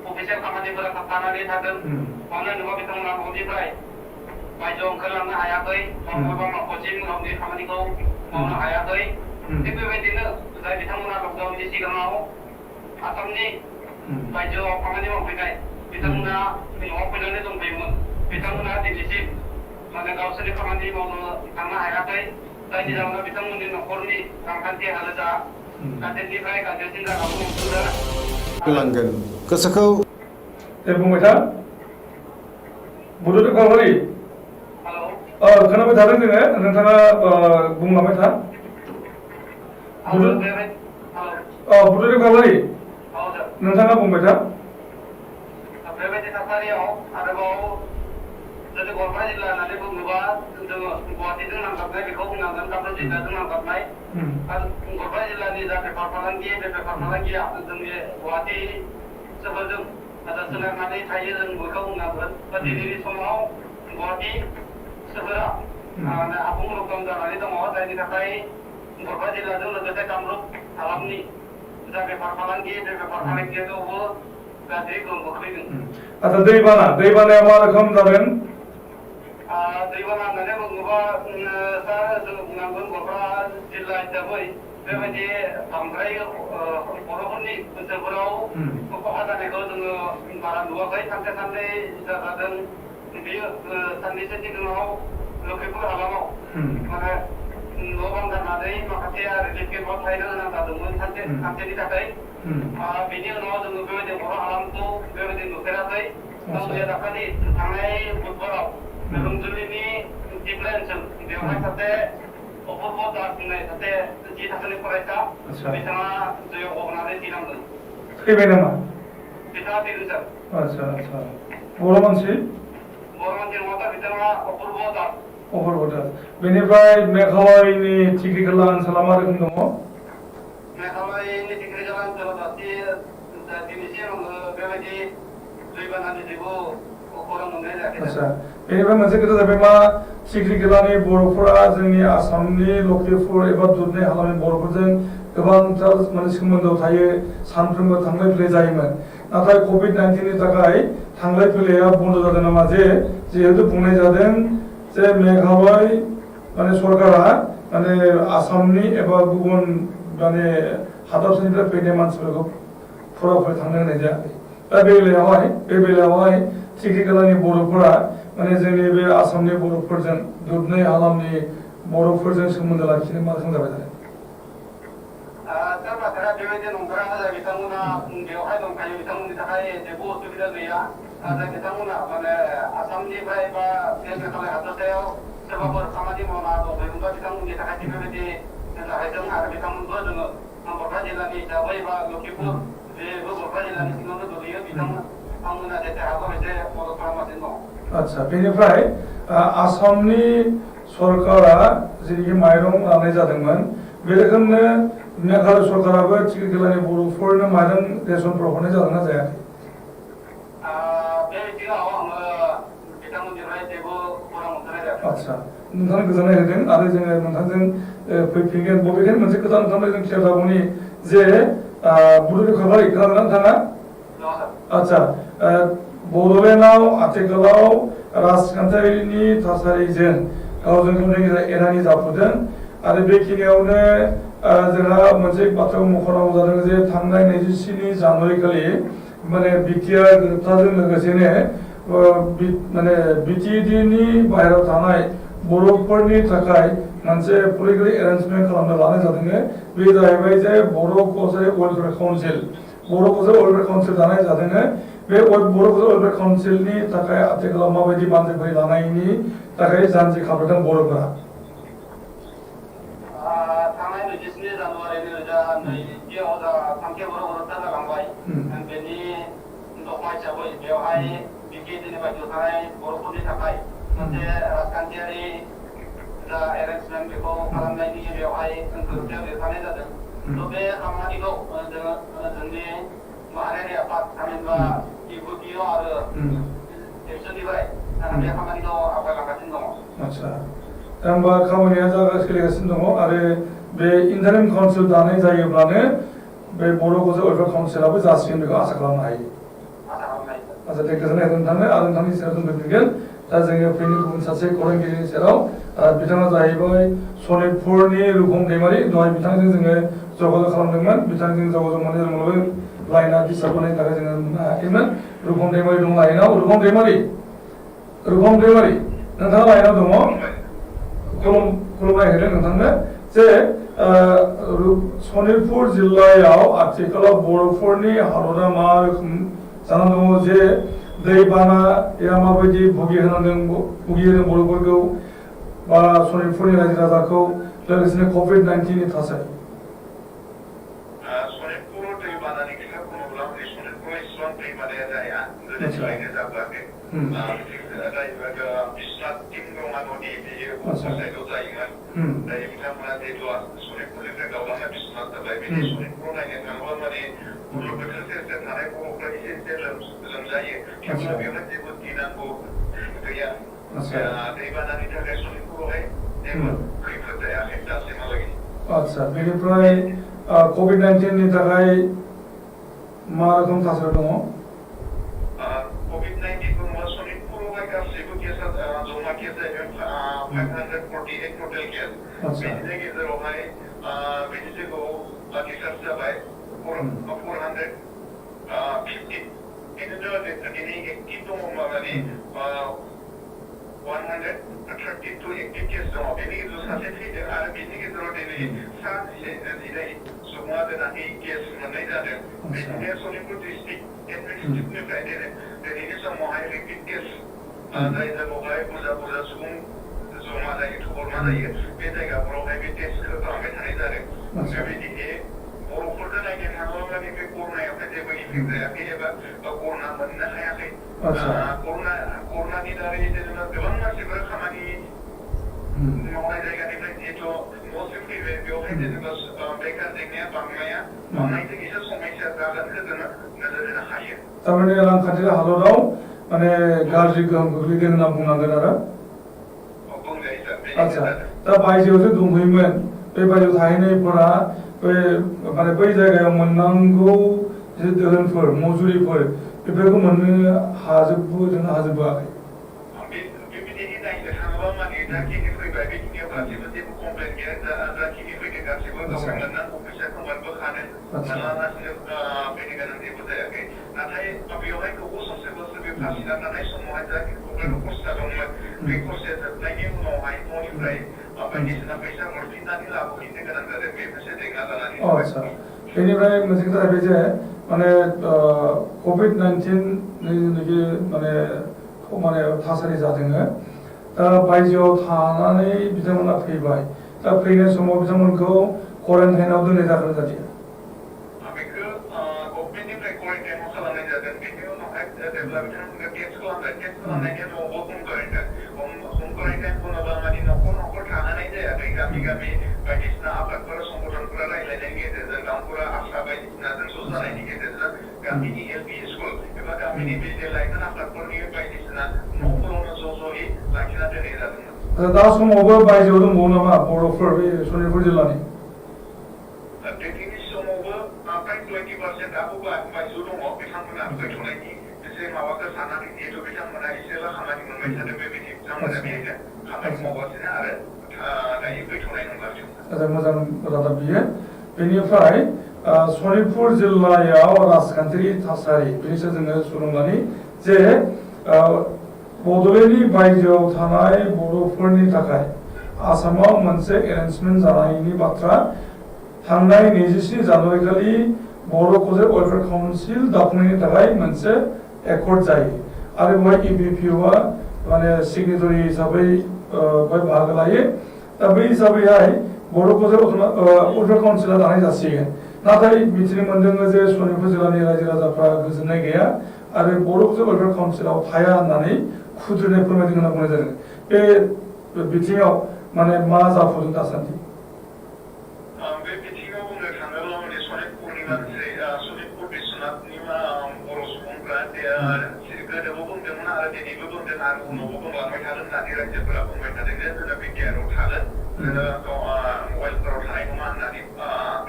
अफिसियेल खामानिफोरा थाबथानानै थादों मानो होनोबा बिथांमोना न'निफ्राय बायजोआव ओंखारलांनो हायाखै माबा कचिं गावनि खामानिखौ मावनो हायाखै थिग बेबायदिनो जाय बिथांमोना लकडाउननि सिगाङाव आसामनि बायजोआव खामानि मावफैनाय बिथांमोना न'आव फैनानै दंफैयोमोन बिथांमोना दिनैसिम माने गावसोरनि खामानि मावनो थांनो हायाखै जायनि जाहोनाव बिथांमोननि न'खरनि रांखान्थि हालोदा गाज्रिनिफ्राय गाज्रिसिन जालांनो लांगोन गोसोखौ दे बुंबाय था बड'लेण्ड गवालपारि खोनाबाय थादों जोङो नोंथाङा बुंलांबाय था बड'लेण्ड गवालपारि नोंथाङा बुंबाय था बेबायदि थासारियाव आरोबाव जुदि गवालपारा जिल्ला होननानै बुङोबा जोङो गुवाहाटीजों नांजाबनाय बेखौ बुंनांगोन कामरुप जिल्लाजों नांजाबनाय आरो गवालपारा जिल्लानि जा बेफार फालांगि बे बेफार फालांगिया जोंनि गुवाहाटी सोहोरजों सोनारनानै थायो जों बेखौ बुंनांगोन दिनैनि समाव गुवाहाटी सोहोरा आबुं लकडाउन जानानै दङ जायनि थाखाय गवालपारा जिल्लाजों लोगोसे कामरुप हालामनि जा बेफार फालांगि बे बेफार फालांगियावबो गाज्रि गोहोम खोख्लैदों आচ্ছা दैबानाया मा रोखोम जादों दैबाना होननानै बुङोबा सार जों बुंनांगोन गवालपारा जिल्ला हिसाबै बेबायदि बांद्राय बर'फोरनि ओनसोलफोराव खहा जानायखौ जोङो बारा नुवाखै सानसे साननै जादों बेयो साननैसो सिगाङाव लखिमपुर हालामाव माने न' बां गारनानै माखासे रिलिफ केम्पआव थाहैनो गोनां जादोंमोन सानसेनि थाखाय बेनि उनाव जोङो बेबायदि बर' हालामखौ बेबायदि नुफेराखै गावनि दाखालि थांनाय बुधबाराव रुंजुलिनि दिप्लाय ओनसोल बेवहाय सासे अपूर्व दास होननाय सासे 10 थाखोनि फरायसा बिथाङा दैयाव गबनानै थैनांदों थैबाय नामा बिथाङा थैदों सार आচ্ছা बर' मानसि नङा बिथाङा अपूर्व दास बेनिफ्राय मेघालयनि टिकिगला ओनसोला मा रोखोम दङ मेघालयनि टिकिगला ओनसोलाव दिनैसिम बेबायदि दैबानानि जेबो खौरां मोननाय जायाखै आচ্ছা बेनिफ्राय मोनसे खोथा जाबाय मा टिकिगलानि बर'फोरा जोंनि आसामनि लखिमपुर एबा दुधनৈ हालामनि बर'फोरजों गोबांथार माने सोमोन्दोआव थायो सानफ्रोमबो थांलाय फैलाय जायोमोन नाथाय कभिड-19नि थाखाय थांलाय फैलाया बन्द जादों नामा जिहेतु बुंनाय जादों जे मेघालय माने सरकारा माने आसामनि एबा गुबुन माने हादरसानिफ्राय फैनाय मानसिफोरखौ फराफारि थांनो होनाय जायाखै दा बे बेलायावहाय टिकिगलानि बर'फोरा माने जोंनि बे आसामनि बर'फोरजों दुधनৈ हालामनि बर'फोरजों सोमोन्दो लाखिनो मा रोखोम जाबाय थादों सार बाथ्राया बेबायदि नंगौना बिथांमोना बेवहाय दंखायो बिथांमोननि थाखाय जेबो उसुबिदा गैया नाथाय बिथांमोना माने आसामनिफ्राय बा मेघालय हादरसायाव सोरबाफोर खामानि मावना दंफैयोबा बिथांमोननि थाखाय बेबायदि जाहैदों आरो बिथांमोनबो जोङो गवालपारा जिल्लानि हिसाबै बा लखिमपुर बेबो गवालपारा जिल्लानि सिङावनो गोलैयो बिथांमोना जेसे हागौ एसे मदद खालामगासिनो दं आচ্ছা बेनिफ्राय आसामनि सरकारा जेरैखि माइरं लानाय जादोंमोन बे रोखोमनो मेघालय सरकाराबो टिकिगलानि बर'फोरनो माइरं रेसनफोर हरनाय जादोंना जायाखै बे बिथिङाव आङो बिथांमोननिफ्राय जेबो खौरां मोननाय जायाखै आচ্ছা नोंथांनो गोजोननाय होदों आरो जोङो नोंथांजों फैफिनगोन बबेखानि मोनसे खोथा नोंथांनो जों क्लियार जाबावनि जे बड'लेण्ड गवालपारि खोनादोंना नोंथाङा आচ্ছা बड'लेण्डआव आथिखालाव राजखान्थियारिनि थासारिजों गावजों गाव एनानि जाफुदों आरो बेखिनियावनो जोंहा मोनसे बाथ्राखौ मख'नांगौ जादों जे थांनाय 27 जानुवारि खालि माने बिटिआर गोरोबथाजों लोगोसेनो माने बिटिएडिनि बाहेरायाव थानाय बर'फोरनि थाखाय मोनसे पलिटिकेल एरेन्जमेन्ट खालामनो लानाय जादों बे जाहैबाय जे बर' कसारि वेलफेयार काउन्सिल दानाय जादों बे बर' कसारि वेलफेयार काउन्सिलनि थाखाय आथिखालाव माबायदि बानजायफारि लानायनि थाखाय जानजि खालामदों बर'फोरा थांनाय 27 जानुवारि 2022 थांखिया बर' गोरोबथा जालांबाय बेवहाय बिगियाननि बायदियाव थानाय बर'फोरनि थाखाय मोनसे राजखान्थियारि जा एरेन्जमेन्ट बेखौ खालामनायनि बेवहाय गोरोबथायाव लिरफानाय जादों। थ' बे खामानिखौ जोङो जोंनि माहारियारि आफाद थामहिनबा इउपिपिअ आरो एक्सनिफ्राय बे खामानिखौ आवगायलांगासिनो दङ। आदसा दा होमबा खामानिया सोलिगासिनो दङ आरो बे इन्टारिम काउन्सिल दानाय जायोब्लानो बे बर' गजल वेलफेयार काउन्सिलाबो जासिगोन बेखौ आसा खालामनो हायो। आदसा दे गोजोननाय नोंथांनो आरो नोंथांनि सेराव जों मोनगोन। दा जोङो फैनो गुबुन सासे खौरांगिरिनि सेराव बिथाङा जाहैबाय सनितपुरनि रुपम दैमारि। दहाय बिथांजों जोङो जगाजग खालामदोंमोन। बिथांजों जगाजग मोननाय जोंबो लाइना डिस्टार्ब होनायनि थाखाय जोङो मोननो हायाखैमोन। रुपम दैमारि दं लाइनाव। रुपम दैमारि नोंथाङा लाइनाव दङ। खुलुमनाय होदों नोंथांनो जे सनितपुर जिल्लायाव आथिखालाव बर'फोरनि हालोदा मा रोखोम जानानै दङ जे दैबानाया माबायदि भुगिहोदों बर'फोरखौ बा सनितपुरनि रायजो राजाखौ लोगोसेनो कभिड-19 नि थासारि। सनितपुर दैबानानि खोथा बुङोब्ला सनितपुर इसिबां दैबानाया जाया गोदोनिफ्रायनो जाबोआखै। बिश्वनाथ टिंगमा नदि बेयो साइडआव जायोमोन। दायो बिथांमोना जिहेतु सनितपुरनिफ्राय दावलांना बिश्वनाथ जाबाय। बिदि सनितपुराव नायनो थाङोब्ला माने बुरलुंबुथुर सेर सेर थानाय बर'फ्रा एसे लोमजायो। थेवब्लाबो बेवहाय जेबो गिनांगौ गैया। दैबानानि थाखाय सनितपुरावहाय जेबो खैफोद जायाखै दासिमहालागै। आदसा बेनिफ्राय कभिड-19 नि थाखाय मा रोखोम थासारि दङ? कभिड-19 बुङोब्ला सनितपुरावहाय गासैबो केसा जमा केस जाहैबाय 548 टटेल केस। बेनि गेजेरावहाय बेनि सिगाङाव डिस्चार्ज जाबाय 450। बिदिनो दिनै एक्टिभ दङ माने 132 एक्टिभ केस दङ। बेनि गेजेराव सासे थैदों आरो बेनि गेजेराव दिनै सा 19 सुबुङा दिनै केस मोननाय जादों। बिदिनो सनितपुर डिस्ट्रिक्ट एडमिनिस्ट्रेटिभनिफ्राय दिनैनि समावहाय रिपिट केस जाय जायगायावहाय बुरजा सुबुं जमा जायो थुबुरमा जायो बे जायगाफोरावहाय बे टेस्टखौ खालामबाय थानाय जादों। बेबायदिनो बर'फोरजों नायनो थाङोब्ला बे कर'नायावहाय जेबो इफेक्ट जायाखै एबा कर'ना मोननो हायाखै। कर'नानि दारै जेनेबा गोबां मानसिफोरा खामानि मावनाय जायगानिफ्राय जिहेतु न'सिम फैबाय बेवहाय जेनेबा बेकार जेंनाया बांनायजों एसे समस्या जागोनखौ जोङो नोजोर होनो हायो। थारमाने रांखान्थियारि हालोदाव माने गाज्रि गोहोम खोख्लैदों होनना बुंनांगोन आरो। आदसा दा बायजोआवसो दंहैयोमोन बे बायजोआव थाहैनायफोरा माने बै जायगायाव मोननांगौ जे दोहोनफोर मजुरिफोर बेफोरखौ मोननो हाजोबाखै। बेबायदि नायनो थाङोब्ला माने जाखिनि फैबाय बेखिनियाव गासैबो जेबो कमप्लेन गैया। जाखिनि फैदों गासैबो गभर्नमेन्ट नांगौ फैसाखौ मोनबोखादों। मोनालासिनो फैनो गोनां जेबो जायाखै। नाथाय बेवहाय गोबाव समसे बोसोर फासिना थानाय समावहाय जाखिनि प्रब्लेम खरसा दंमोन बे खरसाया जोबनायनि उनावहाय न'निफ्राय बायदिसिना फैसा हरफिननानै लाबोफिननो गोनां जादों। बे मोनसे जेंना जानानै आदसा बेनिफ्राय मोनसे खोथा जाहैबाय जे माने कभिड-19 नि जेनाखि माने थासारि जादों दा बायजोआव थानानै बिथांमोना फैबाय। दा फैनाय समाव बिथांमोनखौ क्वारेन्टाइनाव दोननाय जागोन जादिया? बेखौ गभर्नमेन्टनिफ्राय क्वारेन्टाइनाव खालामनाय जादों। बेनि उनावहाय जेब्ला बिथांमोनखौ टेस्ट खालामबाय टेस्ट खालामनायनि उनावबो हम क्वारेन्टाइन बुङोब्ला माने न'खर थाहोनाय जायाखै। गामि बायदिसिना आफादफोर संगठनफोरा रायज्लायनायनि गेजेरजों गांफोरा आशा बायदिसिनाजों ज' जानायनि गेजेरजों गामिनि एलपि स्कुल एबा गामिनि बे लाइमोन आफादफोरनि बायदिसिना न'फोरावनो ज'यै लाखिना दोननाय जादोंमोन। दा समावबो बायजोआव दंबावो नामा बर'फोर बे सनितपुर जिल्लानि? दिनैनि समावबो फ्राय 20% आबो बायजोआव दङ। बिथांमोना फैथ'नायनि एसे माबाखौ साननानै जिहेतु बिथांमोना एसेल' खामानि मोनबाय थादों बेबायदि बिथांमोना बेहाय खामानि मावगासिनो आरो दायो फैथ'नाय नंला। मोजां रादाब बियो। बेनिफ्राय सनितपुर जिल्लायाव राजखान्थियारि थासारि बेनि सायाव जोङो सुलुंनानै जे बड'लेण्डनि बायजोआव थानाय बर'फोरनि थाखाय आसामाव मोनसे एरेन्जमेन्ट जानायनि बाथ्रा थांनाय 27 जानुवारि खालि बर' गजल वेलफेयार काउन्सिल दाफुंनायनि थाखाय मोनसे एकर्ड जायो आरो बेवहाय इउपिपिअआ माने सिगनेटरि हिसाबै बाहागो लायो। दा बै हिसाबैहाय बर' गजल वेलफेयार काउन्सिला दानाय जासिगोन। नाथाय मिथिनो मोनदों जे सनितपुर जिल्लानि रायजो राजाफ्रा गोजोननाय गैया आरो बर'फोरजों वेलफेयार काउन्सिलाव थाया होननानै खुद्रिनाय फोरमायदों होनना बुंनाय जादों बे बिथिङाव माने मा जाफुदों दासान्दि बे बिथिङाव बुंनो थाङोब्ला माने सनितपुरनि माखासे सनितपुर बिश्वनाथनि बर' सुबुंफ्रा गोदोबो बुंदोंमोन आरो दिनैबो बुंदों आरो उनावबो बुंलांबाय थागोन होननानै रायजोफोरा बुंबाय थादों जे जोङो बिटिआरआव थागोन जोङो वेलफेयाराव थानाय नङा होननानै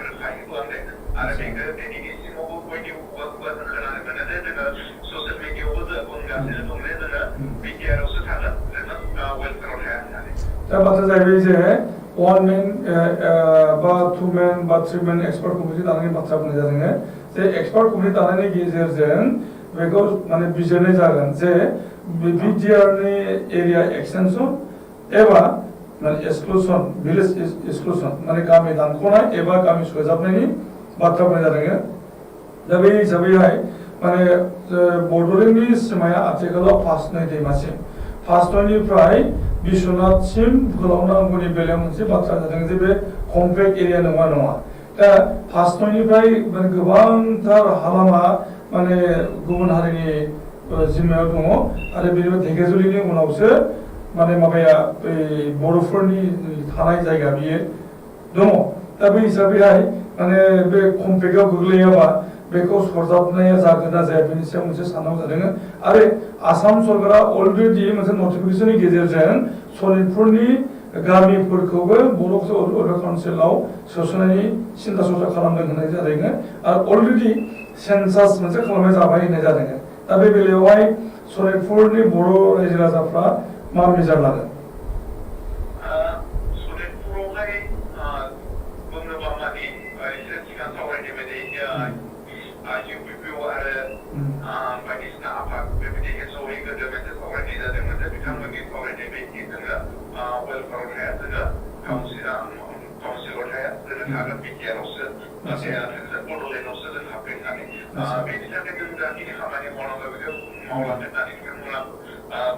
रोखायै बुंदों आरो बेखौ दिनैनि सिमावबो बयनिबो खुगाजों खोनानो मोनो जे जोङो ससियेल मिडियायावबो जों बुंगासिनो दं जे जोङो बिटिआरआवसो थागोन जोङो वेलफेयाराव थाया होननानै दा बाथ्रा जाहैबाय जे one man बा two man बा three man एक्सपार्ट कमिटि दानायनि बाथ्रा बुंनाय जादों जे एक्सपार्ट कमिटि दानायनि गेजेरजों बेखौ माने बिजिरनाय जागोन जे बिटिआरनि एरिया एक्सटेनसन एबा माने एक्सक्लुसन भिलेज एक्सक्लुसन माने गामि दानख'नाय एबा गामि सरजाबनायनि बाथ्रा बुंनाय जादों दा बे हिसाबैहाय माने बड'लेण्डनि सिमाया आथिखालाव फासनै दैमासिम फासनयनिफ्राय बिश्वनाथसिम फोलावनांगौनि बेलायाव मोनसे बाथ्रा जादों जे बे कम्पेक्ट एरिया नङा दा फासनयनिफ्राय माने गोबांथार हालामा माने गुबुन हारिनि जिम्मायाव दङ आरो बेनिफ्राय धेकियाजुलिनि उनावसो माने माबाया बर'फोरनि थानाय जायगा बियो दङ दा बे हिसाबैहाय माने बे कम्पेक्टआव गोग्लैयाबा बेखौ सरजाबनाया जागोन ना जाया बेनि सायाव मोनसे साननांगौ जादों आरो आसाम सरकारा अलरेडि मोनसे नटिफिकेसननि गेजेरजों सनितपुरनि गामिफोरखौबो बर' वेलफेयार काउन्सिलाव सोसननायनि सिन्था सरसा खालामदों होननाय जादों आरो अलरेडि सेन्सास मोनसे खालामनाय जाबाय होननाय जादों दा बे बेलायावहाय सनितपुरनि बर' रायजो राजाफ्रा मा मेजार लागोन सनितपुरावहाय बुङोब्ला माने एसे सिगां सावरायनाय बायदि इउपिपिअ आरो बायदिसिना आफाद बेबायदि जयै गोदो मोनसे सावरायनाय जादोंमोन जे बिथांमोननि सावरायनाय बायदि जोङो वेलफेयाराव थाया जोङो काउन्सिलाव थाया जोङो थागोन बिटिआरआवसो बड'लेण्डआवसो जों हाबगोन होननानै बेनि थाखाय जों जाखिनि खामानि मावनांगौ बेखौ मावलांगोन होननानै बिथांमोना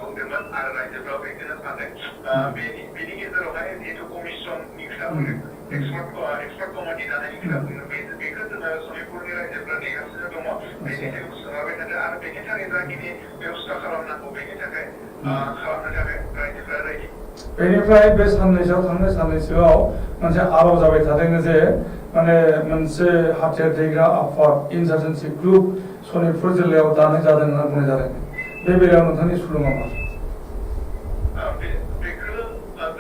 बुंदोंमोन आरो रायजोफ्रा बेखौनो सानदों बेनि गेजेरावहाय जिहेतु कमिसननि खोथा बुंदों एक्सपार्ट कमिटि दानायनि खोथा बुंदों बेखौ जोङो सनितपुरनि रायजोफ्रा नेगासिनो दङ बेनि सायाव सोंबाय थादों आरो बेनि थाखाय जाखिनि बेबस्था खालामनांगौ बेनि थाखाय खालामनो थाखाय रायजोफ्रा रेडि बेनिफ्राय बे थांनाय साननैसोआव मोनसे आर'ज जाबाय थादों जे माने मोनसे हाथियार दैग्रा आफाद इन्सार्जेन्सि ग्रुप सनितपुर जिल्लायाव दानाय जादों होनना बुंनाय जादों बे बेलायाव नोंथांनि सुलुङा मा बेखौ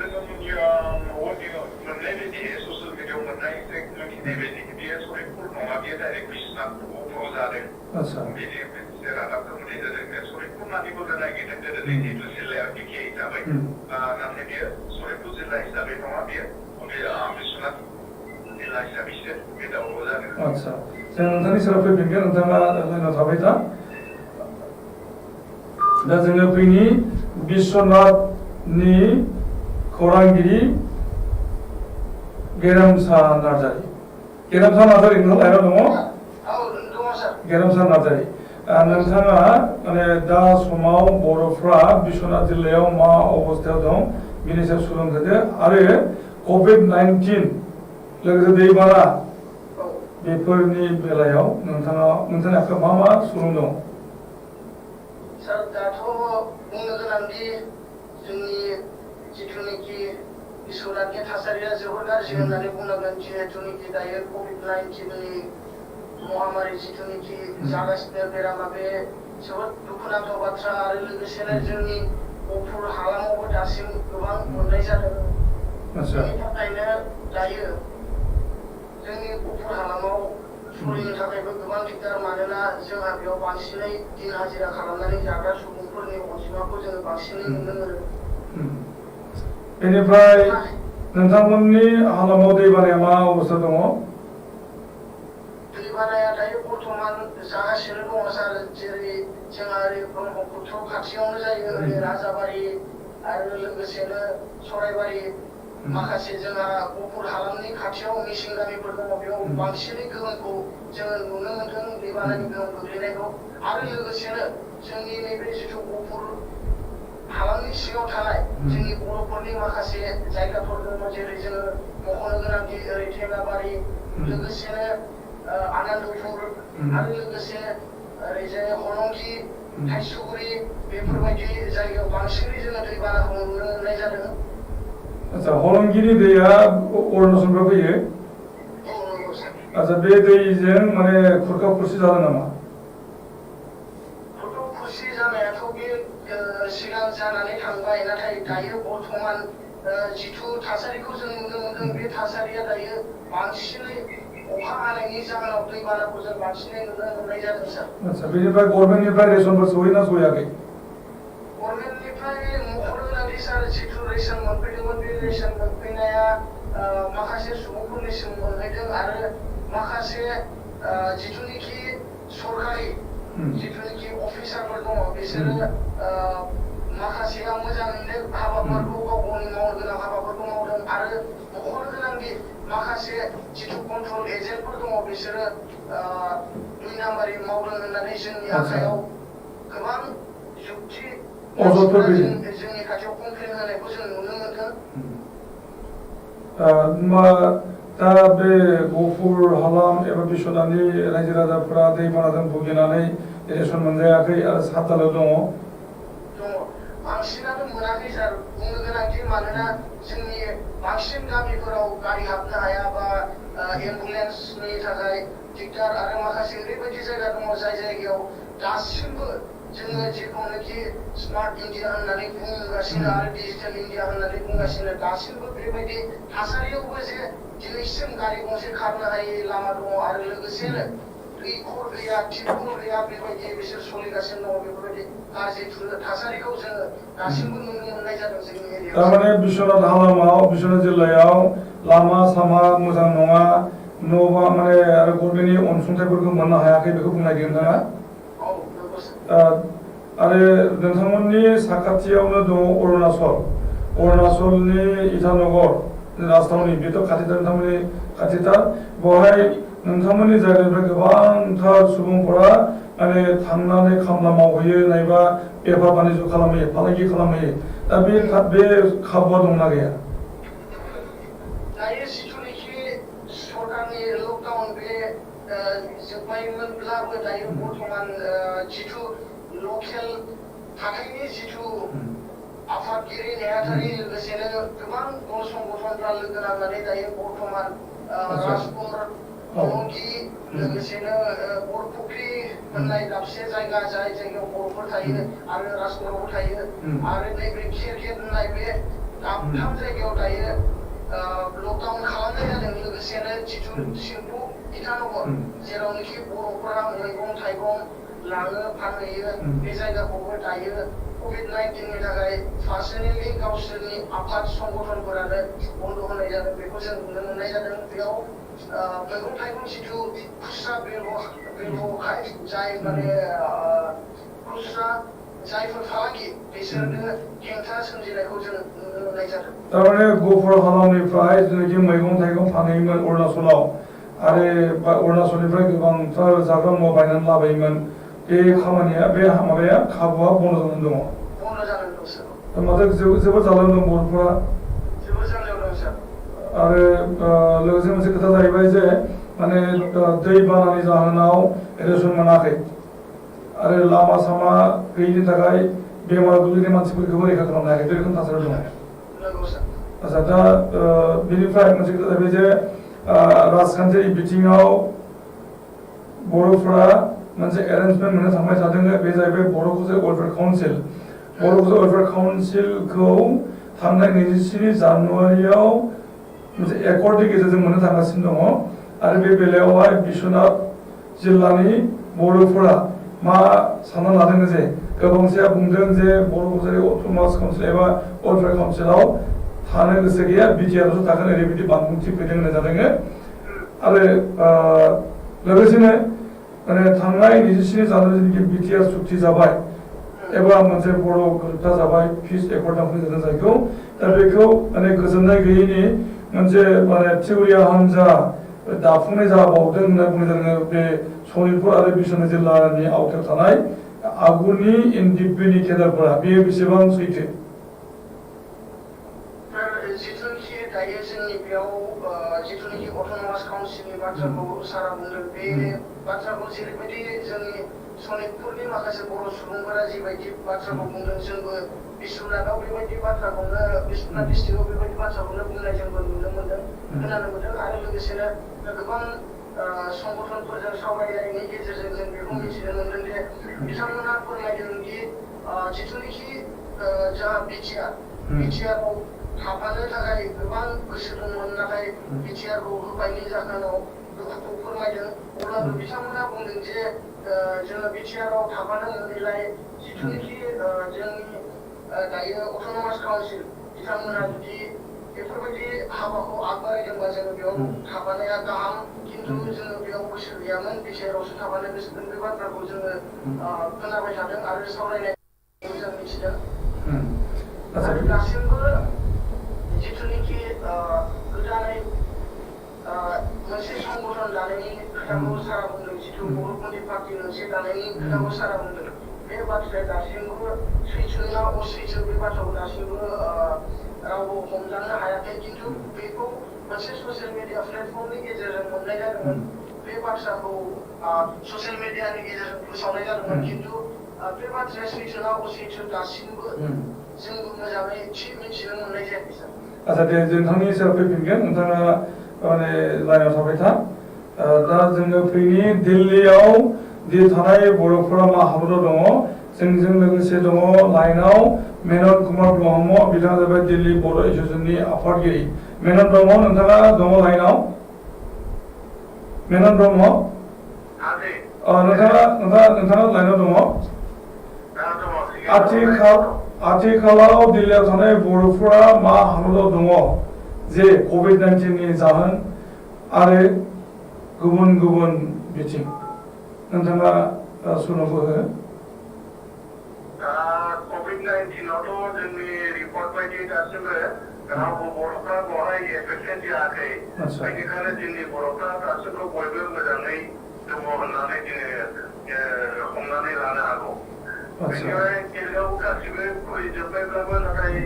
जोङो मोननाय बायदि ससियेल मिडियायाव मोननाय मिथिनाय बायदि बेयो सनितपुर नङा बेयो डाइरेक्ट बिश्वनाथपुराव जादों बेनि मोनसे रादाबखौ मोननाय जादों सनितपुर होननानै बुंनो नागिरदों गोदो जिहेतु जिल्लाया बिखे हिसाबै नाथाय बेयो सनितपुर जिल्ला हिसाबै नङा बेयो बिश्वनाथ जिल्ला हिसाबैसो बे दावराव जादों आदसा जों नोंथांनि सेराव फैफिनगोन नोंथाङा लाइनाव थाबाय दा जोङो फैनि बिश्वनाथनि खौरांगिरि गेरेमसा नार्जारि नोंथां लाइनाव दङ गेरेमसा नार्जारि नोंथाङा माने दा समाव बर'फ्रा बिश्वनाथ जिल्लायाव मा अबस्थायाव दं बिनि सायाव सुलुं होदो आरो COVID-19 लोगोसे दैबाना बेफोरनि बेलायाव नोंथांनि आखायाव मा सुलुं दं सार दाथ' बुंनो गोनांदि जोंनि जिथुनिखि बिश्वनाथनि थासारिया जोबोर गाज्रि होननानै बुंनांगोन जिहेतुनिखि दायो COVID-19नि महामारि जिथुनिखि जागासिनो बेरामा बे जोबोद दुखुनांथाव बाथ्रा आरो लोगोसेनो जोंनि गफुर हालामावबो दासिम गोबां मोननाय जादों बेनि थाखायनो दायो जोंनि गफुर हालामाव सलिनो थाखायबो गोबां दिगदार मानोना जोंहा बेयाव बांसिनै दिन हाजिरा खालामनानै जाग्रा सुबुंफोरनि अनजिमाखौ जोङो बांसिनै नुनो मोनो बेनिफ्राय नोंथांमोननि हालामाव दैबानाया मा अबस्था दङ दैबानाया दायो बर्थमान जागासिनो दङ सार जेरै जोंहा ओरै ब्रह्मपुत्र खाथियावनो जायो ओरै राजाबारि आरो लोगोसेनो सराइबारि माखासे जोंहा गफुर हालामनि खाथियाव मिसिं गामिफोर दङ बेयाव बांसिनै गोहोमखौ जोङो नुनो मोन्दों दैबानानि गोहोम गोग्लैनायखौ आरो लोगोसेनो जोंनि नैबे जिथु गफुर हालामनि सिङाव थानाय जोंनि बर'फोरनि माखासे जायगाफोर दङ जेरै जोङो मख'नो गोनांदि ओरै थेंगाबारि लोगोसेनो आनन्दपुर आरो लोगोसे ओरैजाय हलंगि थाइसुगुरि बेफोरबायदि जायगायाव बांसिनै जोङो दैबानाखौ नुनो मोननाय जादों। आच्छा हलंगिनि दैया अरुणाचलनिफ्राय फैयो। औ नंगौ सार। आच्छा बे दैजों माने खुरखा खुरसि जादों नामा? खुरखा खुरसि जानायाथ' बे सिगां जानानै थांबाय नाथाय दायो बर्थमान जिथु थासारिखौ जों नुनो मोनदों बे थासारिया दायो बांसिनै अखा हानायनि जाहोनाव दैबानाखौ जों बांसिनै नुनो मोननाय जादों सार। आच्छा बेनिफ्राय गभर्नमेन्टनिफ्राय रेसनफोर सहैना सहैयाखै? गभर्नमेन्टनिफ्राय मख'नो गोनांदि सार जिथु रेसन मोनफैदोंमोन बे रेसन मोनफैनाया माखासे सुबुंफोरनिसिम मोनहैदों आरो माखासे जिथुनिखि सरकारि जिथुनिखि अफिसारफोर दङ बिसोरो माखासेया मोजाङैनो हाबाफोरखौ गाव गावनि मावनो गोनां हाबाफोरखौ मावदों आरो मख'नो गोनांदि माखासे जिथु कन्ट्रल एजेन्टफोर दङ बिसोरो दुइ नाम्बारि मावदों होननानै जोंनि आखायाव गोबां जुक्ति जोंनि खाथियाव कमप्लेन होनायखौ जों नुनो मोनदों। दा बे गफुर हालाम एबा बिश्वनाथनि रायजो राजाफोरा दैबानाजों भुगिनानै रेसन मोनजायाखै आरो सातालाव दङ। बांसिनानो मोनाखै सार बुंनो गोनांदि मानोना जोंनि बांसिन गामिफोराव गारि हाबनो हाया बा एम्बुलेन्सनि थाखाय दिगदार आरो माखासे ओरैबायदि जायगा दङ जाय जायगायाव दासिमबो जोङो जेखौनोखि स्मार्ट इन्डिया होननानै बुंगासिनो आरो डिजिटेल इन्डिया होननानै बुंगासिनो दासिमबो बेबायदि थासारियावबो जे दिनैसिम गारि गंसे खारनो हायै लामा दङ आरो लोगोसेनो दैखर गैया टिपखल गैया बेबायदि बिसोर सोलिगासिनो दङ बेफोरबायदि गाज्रि थासारिखौ जोङो दासिमबो नुनो मोननाय जादों जोंनि एरियायाव। थारमाने बिश्वनाथ हालामाव बिश्वनाथ जिल्लायाव लामा सामा मोजां नङा न' बां माने आरो गभर्नमेन्टनि अनसुंथाइफोरखौ मोननो हायाखै बेखौ बुंनो नागिरदों नोंथाङा? आरो नोंथांमोननि साखाथियावनो दङ अरुणाचलनि इटानगर राजथावनि बेथ' खाथिथार नोंथांमोननि खाथिथार बेवहाय नोंथांमोननि जायगानिफ्राय गोबांथार सुबुंफोरा माने थांनानै खामला मावहैयो नायबा बेफार बानिज्य खालामहैयो फालांगि खालामहैयो दा बे खाबुआ दंना गैया? दायो जिथुनिखि सरकारनि लकडाउन बे जोबबायमोनब्लाबो दायो बर्थमान जिथु लकेल थाथायनि जिथु आफादगिरि नेहाथारि लोगोसेनो गोबां दल संगठनफ्रा लोगो नांनानै दायो बर्थमान राजपुर हलंगि लोगोसेनो बरफुख्रि होननाय दाबसे जायगा जाय जायगायाव बर'फोर थायो आरो राजपुरावबो थायो आरो नैबे खेरखेर होननाय बे दाबथाम जायगायाव दायो लकडाउन खालामनाय जादों लोगोसेनो जिथु सिम्फु इटानगर जेरावनोखि बर'फोरा मैगं थाइगं लाङो फानहैयो बे जायगाखौबो दायो कभिड-19नि थाखाय पार्सनेलि गावसोरनि आफाद संगठनफोरानो बन्द होनाय जादों बेखौ जों नुनो मोननाय जादों। बेयाव मैगं थाइगं जिथु खुस्रा बेब'खाय जाय माने खुस्रा जायफोर फालांगि बिसोरनो हेंथा सोमजिनायखौ जों नुनो मोननाय जादों। थारमाने गफुर हालामनिफ्राय जेनाखि मैगं थाइगं फानहैयोमोन अरुणाचलाव आरो अरुणाचलनिफ्राय गोबांथार जाग्रा मुवा बायनानै लाबोयोमोन बे खामानिया बे माबाया खाबुआ बन्द जानानै दङ। बन्द जानानै दं सार। माथो जोबोद जालां दं बर'फोरा। जोबोद जालां दं सार। आरो लोगोसे मोनसे खोथा जाहैबाय जे माने दै बानानि जाहोनाव रेसन मोनाखै आरो लामा सामा गैयिनि थाखाय बेमार गोग्लैनाय मानसिफोरखौबो रैखा खालामनो हायाखै बे रोखोम थासारि दङ। आच्छा दा बेनिफ्राय मोनसे खोथा जाहैबाय जे राजखान्थियारि बिथिङाव बर'फोरा मोनसे एरेन्जमेन्ट मोननो थांबाय थादों बे जाहैबाय बर' वेलफेयार काउन्सिल। बर' वेलफेयार काउन्सिलखौ थांनाय 27 जानुवारियाव मोनसे एकर्डनि गेजेरजों मोननो थांगासिनो दङ आरो बे बेलायावहाय बिश्वनाथ जिल्लानि बर'फोरा मा सानना लादों जे गोबांसेया बुंदों जे बर' अट'नमास काउन्सिल एबा वेलफेयार काउन्सिलाव थानो गोसो गैया बिटिआरआवसो थागोन ओरैबायदि बानबुंथि फैदों होननाय जादों आरो लोगोसेनो माने थांनाय 27 जानुवारि जेनाखि बिटिआर सुक्ति जाबाय एबा मोनसे बर' गोरोबथा जाबाय पिस एकर्ड होनना बुंनाय जादों जायखौ दा बेखौ माने गोजोननाय गैयैनि मोनसे माने थिउरिया हान्जा दाफुंनाय जाबावदों होनना बुंनाय जादों बे सनितपुर आरो बिश्वनाथ जिल्लानि आवथायाव थानाय आगुनि एनडिपिनि केडारफोरा बेयो बेसेबां सैथो? जिथुनिखि दायो जोंनि बेयाव जिथुनिखि अट'नमास काउन्सिलनि बाथ्राखौ सारा बुंदों बे बाथ्राखौ जेरैबायदि जोंनि सनितपुरनि माखासे बर' सुबुंफोरा जिबायदि बाथ्राखौ बुंदों जोंबो बिश्वनाथाव बेबायदि बाथ्राखौनो बिश्वनाथ डिस्ट्रिक्टआव बेबायदि बाथ्राखौनो बुंनाय जोंबो नुनो मोनदों खोनानो मोनदों आरो लोगोसेनो गोबां संगठनफोरजों सावरायनायनि गेजेरजों जों बेखौ मिथिनो मोनदों जे बिथांमोना फोरमायदों दि जिथुनिखि जा बिटिआरआव थाफानो थाखाय गोबां गोसो दंमोन नाथाय बिटिआरखौ होबायनि जाहोनाव दुखुखौ फोरमायदों अब्लाबो बिथांमोना बुंदों जे जोङो बिटिआरआव थाफानो मोनैलाय जिथुनिखि जोंनि दायो अट'नमास काउन्सिल बिथांमोना जुदि बेफोरबायदि हाबाखौ आगबारायदोंबा जोङो बेयाव थाफानाया गाहाम खिन्थु जोङो बेयाव गोसो गैयामोन बिटिआरआवसो थाफानो गोसो दं बे बाथ्राखौ जोङो खोनाबाय थादों आरो सावरायनायखौ जों मिथिदों आरो दासिमबो जिथुनिखि गोदानै मोनसे संगठन दानायनि खोथाखौ सारा बुंदों जिथु बर'फोरनि पार्टि मोनसे दानायनि खोथाखौ सारा बुंदों बे बाथ्राया दासिमबो सैथो ना असैथो बे बाथ्राखौ दासिमबो रावबो हमदांनो हायाखै खिन्थु बेखौ मोनसे ससियेल मिडिया प्लेटफर्मनि गेजेरजों मोननाय जादोंमोन बे बाथ्राखौ ससियेल मिडियानि गेजेरजों फोसावनाय जादोंमोन खिन्थु बे बाथ्राया सैथो ना असैथो दासिमबो जोंबो मोजाङै थि मिथिनो मोननाय जायाखै सार आच्छा दे नोंथांनि सेराव फैफिनगोन नोंथाङा माने लाइनाव थाबाय था दा जोङो फैनि दिल्लीयाव दि थानाय बर'फोरा मा हालोदाव दङ जोंजों लोगोसे दङ लाइनाव मेनन कुमार ब्रह्म बिथाङा जाबाय दिल्ली बर' एस'सिएशननि आफादगिरि मेनन ब्रह्म नोंथाङा दङ लाइनाव मेनन ब्रह्म नोंथाङा लाइनाव दङ आथिखालाव दिल्लीयाव थानाय बर'फोरा मा हालोदाव दङ जे कभिड-19नि जाहोन आरो गुबुन गुबुन बिथिं नोंथाङा सुनोबो हो कभिड-19आवथ' जोंनि रिपर्ट बायदि दासिमबो रावबो बर'फ्रा बेवहाय एफेक्टेड जायाखै बेनिखायनो जोंनि बर'फ्रा दासिमबो बयबो मोजाङै दङ होननानै जोङो हमनानै लानो हागौ बेनिफ्राय दिल्लीयाव गासिबो फैजोब्बायब्लाबो नाथाय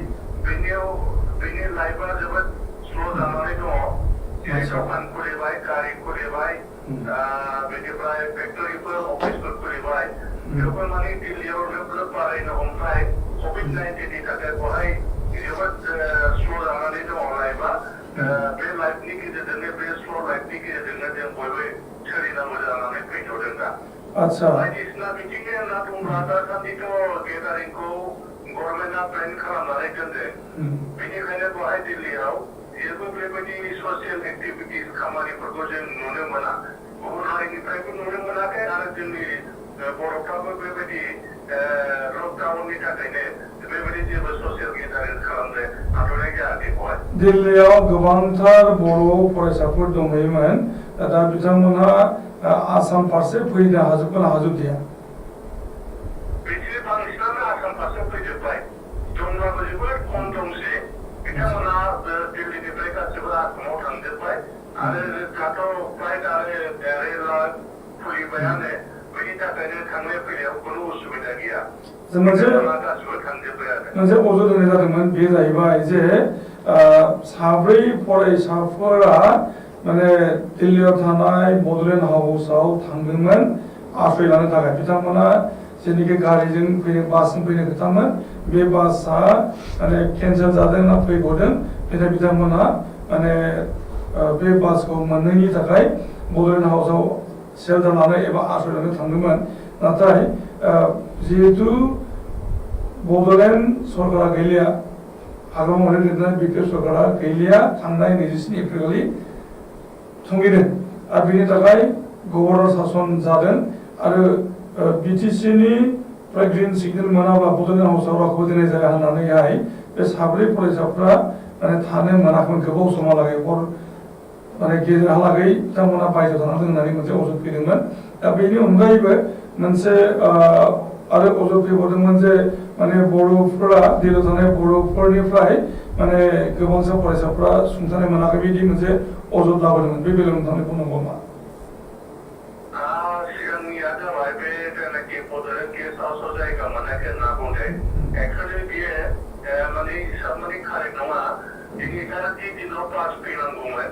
बेनि लाइफआ जोबोद स्ल' जानानै दङ जेरै दखान खुलिबाय गारि खुलिबाय बेनिफ्राय फेक्टरिफोर अफिसफोर खुलिबाय बेफोर माने दिल्लीयाव लोब लोब बारायनो हमबाय कभिड-19नि थाखाय बेवहाय जोबोद स्ल' जानानै दङ लाइफआ बे लाइफनि गेजेरजोंनो बे स्ल' लाइफनि गेजेरजोंनो जों बयबो सोलिनांगौ जानानै फैथ'दों दा बायदिसिना बिथिंनि होनना बुङोब्ला दासान्दिथ' गेदारिंखौ गभर्नमेन्टआ प्लेन खालामनानै दोनदों बेनिखायनो बेवहाय दिल्लीयाव जेबो बेबायदि ससियेल एक्टिभिटिस खामानिफोरखौ जों नुनो मोना गुबुन हारिनिफ्रायबो नुनो मोनाखै आरो जोंनि बर'फ्राबो बेबायदि लकडाउननि थाखायनो बेबायदि जेबो ससियेल गेदारिं खालामनो हाथ'नाय जायाखै बेवहाय दिल्लीयाव गोबांथार बर' फरायसाफोर दंहैयोमोन दा बिथांमोनहा आसाम फारसे फैनो हाजोबगोन हाजोबदिया बिदिनो बांसिनानो आसाम फारसे फैजोब्बाय दंब्लाबो जोबोद खम दंसै बिथांमोना दिल्लीनिफ्राय गासिबो आसामाव थांजोब्बाय आरो दाथ' फ्लाइट आरो रेलआ खुलिबायानो बेनि थाखायनो थांलाय फैनायाव खुनु उसुबिदा गैया गासिबो थांजोब्बाय आरो मोनसे अजद होनाय जादोंमोन बे जाहैबाय जे साब्रै फरायसाफोरा माने दिल्लीयाव थानाय बड'लेण्ड हाउसआव थांदोंमोन आश्रय लानो थाखाय बिथांमोना जेनिखि गारिजों फैनो बासजों फैनो खोथामोन बे बासआ माने केन्सेल जादों ना फैग'दों बेनिफ्राय बिथांमोना माने बे बासखौ मोनैनि थाखाय बड'लेण्ड हाउसआव सेल्टार लानो एबा आश्रय लानो थांदोंमोन नाथाय जिहेतु बड'लेण्ड सरकारा गैलिया हाग्रामायाव लिरनाय बिटिआर सरकारा गैलिया थांनाय 27 एप्रिलखालि थुंगिदों आरो बेनि थाखाय गभर्नर सासन जादों आरो बिटिसिनि ग्रिन सिगनेल मोनाबा बड'लेण्ड हाउसआव रावखौबो दोननाय जाया होननानैहाय बे साब्रै फरायसाफ्रा माने थानो मोनाखैमोन गोबाव समहालागै हर माने गेजेरहालागै बिथांमोना बायजोआव थानांदों होननानै मोनसे अजद फैदोंमोन दा बेनि अनगायैबो मोनसे आरो अजद फैबावदोंमोन जे माने बर'फोरा दिल्लीयाव थानाय बर'फोरनिफ्राय माने गोबांसा फरायसाफ्रा सुंथानाय मोनाखै बिदि मोनसे अजद लाबोदोंमोन बे बेलायाव नोंथांनि बुंनांगौ मा सिगांनिया जाबाय बे जायनाखि बड'लेण्ड गेस्ट हाउसआव जायगा मोनाखै होनना बुंदों एक्सुवेलि बियो माने हिसाबमानि कारेक्ट नङा दिनै जि दिनाव बास फैनांगौमोन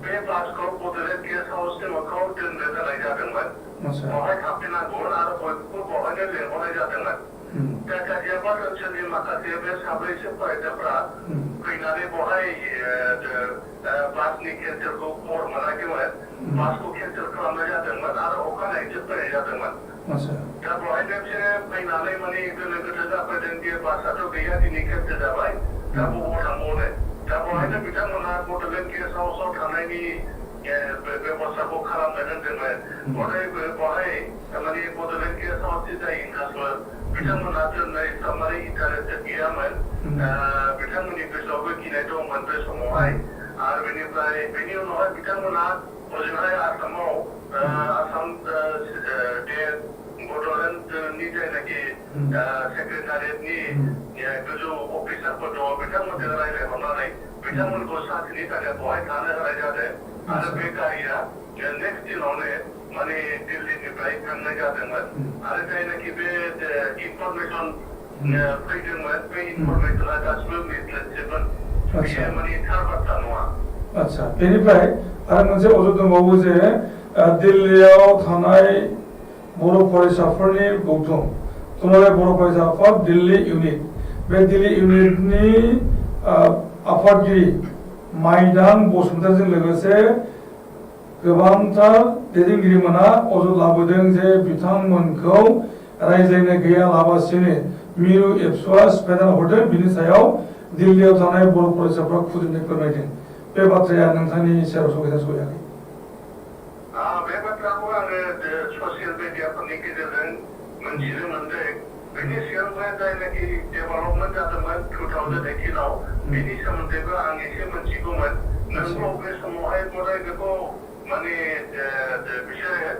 बे बासखौ बड'लेण्ड गेस्ट हाउसनि मोखाङाव दोननो होनाय जादोंमोन बहाय थाफैनांगौमोन आरो बयखौबो बहायनो लिंहरनाय जादोंमोन दा गाजियाबाद ओनसोलनि माखासे बे साब्रैसो फरायसाफोरा फैनानै बहाय बासनि केन्सेलखौ खबर मोनाखैमोन बासखौ केन्सेल खालामनाय जादोंमोन आरो अखानायैसो फैनाय जादोंमोन दा बहायनो बिसोरो फैनानै माने गोनो गोथो जाफैदों दि बासआथ' गैया दिनै केन्सेल जाबाय दा बबाव थांबावनो दा बहायनो बिथांमोना बड'लेण्ड गेस्ट हाउसआव थानायनि बेबस्थाखौ खालामनो होनदोंमोन बहाय माने बड'लेण्ड गेस्ट हाउसनि जाय इनकासफोर बिथांमोना दोननाय माने इन्टारेस्टेड गैयामोन बिथांमोननि गोसोआवबो गिनाय दंमोन बे समावहाय आरो बेनिफ्राय बेनि उनावहाय बिथांमोना ओजोंहाय आसामाव आसाम बड'लेण्डनि जायनाखि सेक्रेटारियेटनि गोजौ अफिसारफोर दङ बिथांमोनजों रायज्लायहरनानै बिथांमोनखौ साख्रिनि थाखाय बहाय थानो होनाय जादों आरो बे गारिया नेक्स्ट दिनावनो माने दिल्लीनिफ्राय थांनाय जादोंमोन आरो जायनाखि बे इनफरमेसन फैदोंमोन बे इनफरमेसना गासिबो मिसलेटजोबमोन बेयो माने थार बाथ्रा नङा आच्छा बेनिफ्राय आरो मोनसे अजद दंबावो जे दिल्लीयाव थानाय बर' फरायसाफोरनि गौथुम दुलाराय बर' फरायसा आफाद दिल्ली इउनिट बे दिल्ली इउनिटनि आफादगिरि माइदां बसुमतारिजों लोगोसे गोबांथार दैदेनगिरिमोना अजद लाबोदों जे बिथांमोनखौ रायज्लायनो गैयालाबासिनो मिरु एबसुआ सिफायना हरदों बिनि सायाव दिल्लीयाव थानाय बर' फरायसाफ्रा खुद्रिनाय फोरमायदों बे बाथ्राया नोंथांनि सेराव सहैना सहैयाखै बे बाथ्राखौ आङो ससियेल मिडियाफोरनि गेजेरजों मोनथिनो मोनदों बेनि सिगांबो जायनाखि डेभेलपमेन्ट जादोंमोन 2018आव बेनि सोमोन्दैबो आं एसे मोनथिगौमोन नोंगौ बे समावहाय गदाय बेखौ माने बिसोरो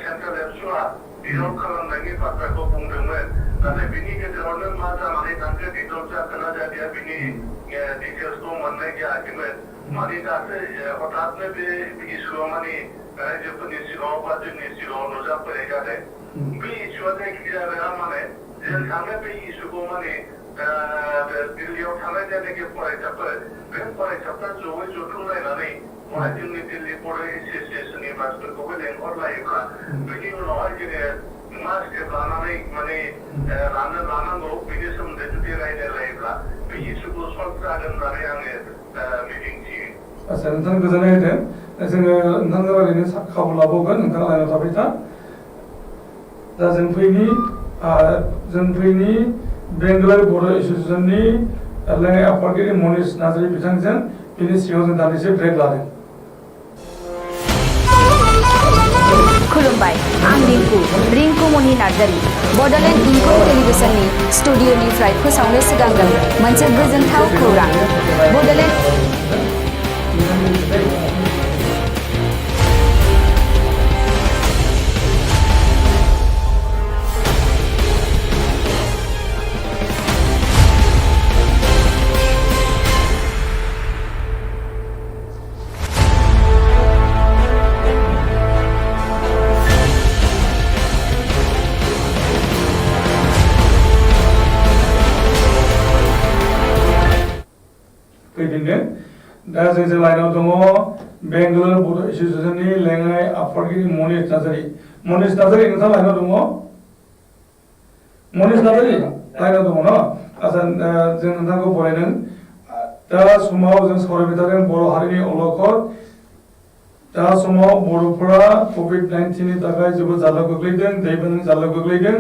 सेन्ट्रेल एबसुआ बिरद खालामनायनि बाथ्राखौ बुंदोंमोन नाथाय बिनि गेजेरावनो मा जानानै थांखो डिटेल्स जाखोना जादिया बिनि डिटेल्सखौ मोननाय जायाखैमोन माने दासो हठातनो बे इस्युआ माने रायजोफोरनि सिगाङाव बा जोंनि सिगाङाव नुजाफैनाय जादों बे इस्युआ जायखिजाया नङा माने जों सानो बे इस्युखौ माने दिल्लीयाव थानाय जायनाखि फरायसाफोर बे फरायसाफ्रा जयै जथुमलायनानै बहाय जोंनि दिल्ली बर' एस'सियेसननि मानसिफोरखौबो लेंहरलायोब्ला बेनि उनावहाय जोङो मा स्टेप लानानै माने लानांगौ बेनि सोमोन्दै जुदि रायज्लायोब्ला बे इस्युखौ सल्भ जागोन होननानै आङो मिजिंथियो आच्छा नोंथां गोजोननाय होदों जोङो नोंथांजों रायज्लायनो खाबु लाबावगोन नोंथाङा लाइनाव थाबाय था दा जों फैनि बेंगलर बर' एस'सियेसननि लेङाइ आफादगिरि मनिष नार्जारि बिथांजों बिनि सिगाङाव जों दान्दिसे ब्रेक लादों खुलुमबाय आं रिंकुमनि नार्जारि बड'लेण्ड इंखं टेलिभिजननि स्टुडिअनिफ्राय फोसावनो सिगांदों मोनसे गोजोनथाव खौरां बड'लेण्ड फैफिनदों दा जोंजों लाइनाव दङ बेंगलर बर' एस'सियेसननि लेङाइ आफादगिरि मनिष नार्जारि नोंथाङा लाइनाव दङ मनिष नार्जारि लाइनाव दङ न आच्छा जों नोंथांखौ बरायदों दा समाव जों सावरायबाय थादों बर' हारिनि अलखद दा समाव बर'फोरा कभिड-19नि थाखाय जोबोद जारला गोग्लैदों दैबानानि जारला गोग्लैदों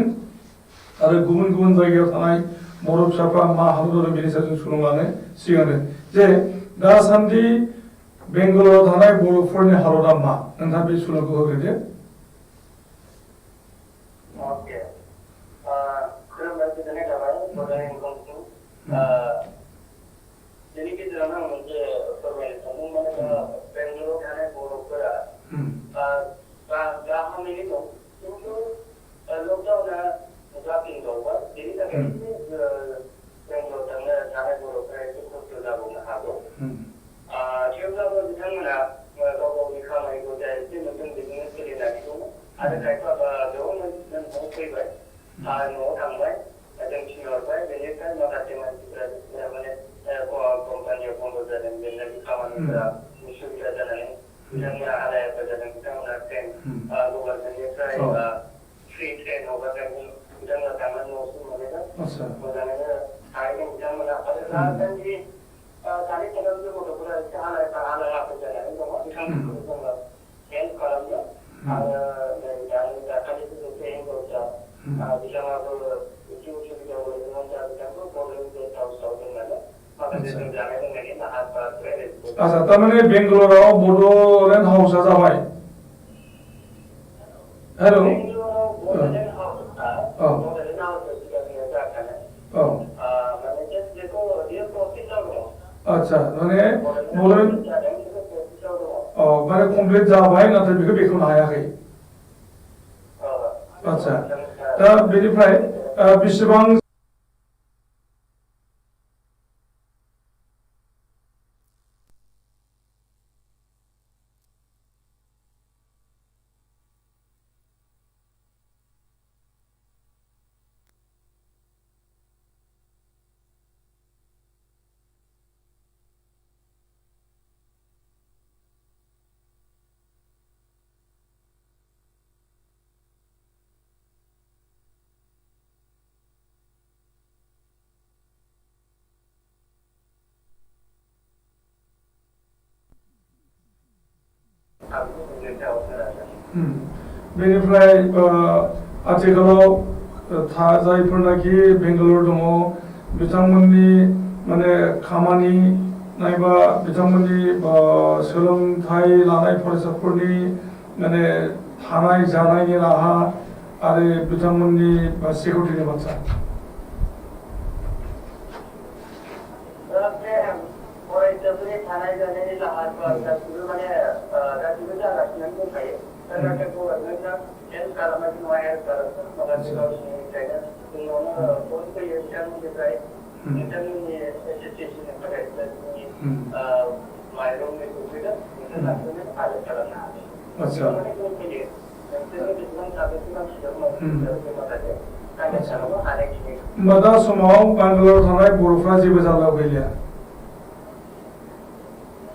आरो गुबुन गुबुन जायगायाव थानाय बर' फिसाफ्रा मा हालोदाव दं बेनि सायाव जों सुलुंलांनो सिगांदों जे दासान्दि बेंगलराव थानाय बर'फोरनि हालोदा मा नोंथाङा बे सुलुंखौ होग्रोदो खुलुमबाय गोजोननाय थाबाय बड'लेण्ड इंखंजों बेनि गेजेरावनो आं मोनसे फोरमायनो सानदों माने बेंगलराव थानाय बर'फोरा गाहामैनो दं खिन्थु लकडाउना जाफिनबावबाय बेनि थाखाय बेंगलराव थानाय बर'फोरा एसे खस्थ' जाबावनो हागौ थेवब्लाबो बिथांमोना गाव गावनि खामानिखौ जा एसे मोनदों बेजोंनो सोलिनानै दङ आरो खायफा बेयाव न'आव फैबाय न'आव थांबाय जों थिनहरबाय बेनिफ्राय माखासे मानसिफोरा माने कम्पानियाव बन्द' जादों बेनि खामानिफोरा उसुबिदा जानानै बिथांमोना आलायाफोर जादों बिथांमोना बेनिफ्राय फ्रि ट्रेन हगारनाय बिथांमोना थांनानै न'सिम मोनहैगोन मोजाङैनो थाहैगोन बिथांमोना आरो दासान्दि सानै साथामसो गथ'फोरा एसे आलाय हाफाय जानानै दङ बिथांमोनखौ जोङो हेल्प खालामनो आरो दानि दाखालिसो जोबथे हिनजावसा बिथाङाबो एसे उसुबिदा गोलैदोंमोन दा बिथांखौ बड'लेण्ड गेस्ट हाउसआव दोननानै माखासे जों जानाय लोंनायनि लाहार-फाहार आच्छा तारमाने बेंगालराव बड'लेण्ड हाउसआ जाबाय हेल' बेंगालराव बड'लेण्ड हाउसआ बड'लेण्ड हाउसआ सिगांनिया जाखानाय माने जास्ट बेखौ बियो प्रसेसआव दङ आच्छा माने बड'लेण्ड माने कमप्लिट जाबाय नाथाय बेखौ बेखेवनो हायाखै आच्छा दा बेनिफ्राय बेसेबां बेनिफ्राय आथिखालाव जायफोरनाखि बेंगालर दङ बिथांमोननि माने खामानि नायबा बिथांमोननि सोलोंथाइ लानाय फरायसाफोरनि माने थानाय जानायनि राहा आरो बिथांमोननि सिकिउरिटिनि बाथ्रा फरायसाफोरनि थानाय जानायनि लाहार-फाहार गासिबो माने गासिबो जागासिनो दंखायो नाथाय गभर्नमेन्टआ हेल्प खालामगासिनो नङा हेल्प खालामगोन माखासे गावसिनिफ्रायनो जोंनावनो फन फैयो बिथांमोननिफ्राय बिथांमोननि एसोसिएसननिफ्राय जोंनि माइरंनि सफैगोन बिसोर लांनानै आरो खालामनो हागोन माने दंफैयो नोंसोरनि बेसेबां साबेसे मानसि दं माखासे कानेक्ट खालामनो हानायखिनि होमबा दा समाव बेंगालराव थानाय बर'फ्रा जेबो जारलायाव गैलिया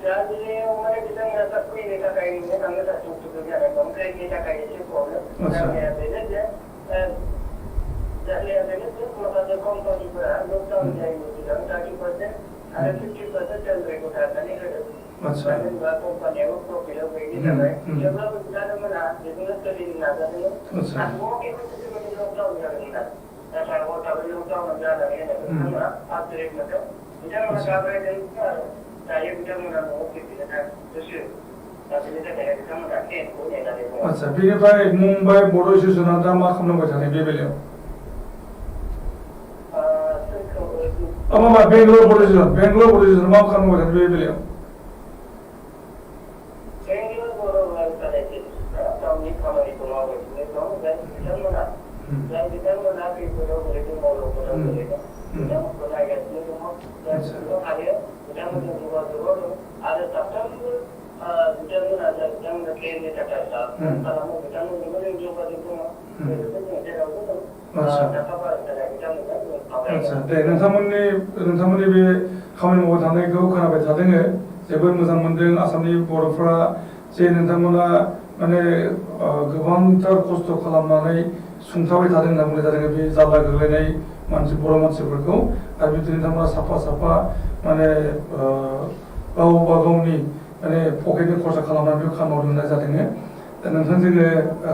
जायगायाव माने बिथांमोना दा फैनो थाखाय न'आव थांनो थाखाय सुबिदा जानाय दं जायनि थाखाय एसे प्रब्लेम जानाया बेनो जे माखासे कम्पानिफोरा लकडाउन जायैनि सिगां 30% आरो 50% सेलारिखौ दाननानै होदों मानो होनबा कम्पानियाबो प्रफिटआव गैयिनि थाखाय जेब्लाबो बिथांमोना बेजोंनो सोलिनो नाजादोंमोन आरोबाव बेबायदि लकडाउन जादोंमोन नाथाय हरखाबै लकडाउन जानानै बिथांमोना आपग्रेड मोनदों बिथांमोना गाब्रायदों आरो दायो बिथांमोना न'आव फैफिननो गोसो दा बेनि थाखाय बिथांमोना ट्रेनखौ नेनानै दङ आच्छा बेनिफ्राय मुम्बाइ बड' एस'सियेसना दा मा खालामबाय थानाय बे बेलायाव माबा बेंगालर बड' एस'सियेसन मा खालामबाय थानाय बे बेलायाव बेंगालर बर' एस'सियेसना गावनि खामानिखौ मावगासिनो दं जाय बिथांमोना खैफोदाव गोलैदों मावल'फोराव गोलैदों बिथांमोनखौ नायगासिनो दङ जायफोरखौ हायो बिथांमोनजों जगाजगाव दं आरो साफ्रोमबो बिथांमोना बिथांमोना ट्रेननि थाखाय खालामो बिथांमोनजोंबो जों जगाजग दङ बेफोरखौ जों जेरावबो दं थाखा फैसानि थाखाय बिथांमोना आच्छा दे नोंथांमोननि बे खामानि मावबाय थानायखौ खोनाबाय थादों जोबोद मोजां मोनदों आसामनि बर'फ्रा जे नोंथांमोना माने गोबांथार खस्थ' खालामनानै सुंथाबाय थादों होनना बुंनाय जादों बे जारला गोग्लैनाय बर' मानसिफोरखौ आरो बिदिनो नोंथांमोना साफा माने गावबा गावनि माने पकेटनि खरसा खालामनानै बे खामानि मावदों होननाय जादों दा नोंथां जोङो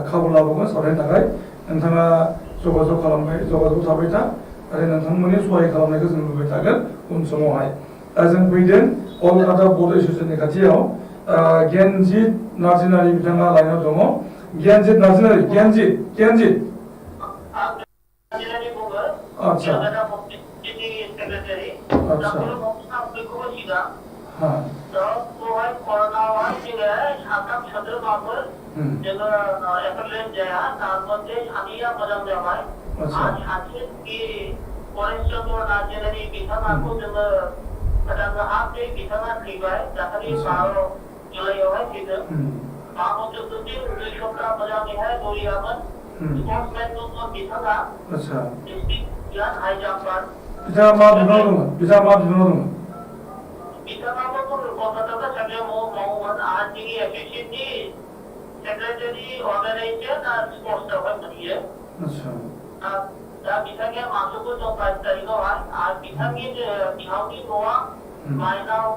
खाबु लाबावगोन सावरायनो थाखाय नोंथाङा जगाजग थाबाय था आरो नोंथांमोननि सहाय खालामनायखौ जों नुबाय थागोन उन समावहाय दा जों फैदों कलकाता बड' एस'सियेसननि खाथियाव गियानजित नार्जारि बिथाङा लाइनाव दङ गियानजित नार्जारि गियानजित आच्छा बिथाङा मा बिबानाव दङ बिथाङाबो कलकातायाव साख्रि मावोमोन आरो जोंनि एसोसिएसननि सेक्रेटारि अर्गानाइजेशन और स्पोर्ट्स का बनिए अच्छा दा बिथांगे मासुको जों 5 तारिखआव आरो बिथांनि बिहावनि न'आ माइनाव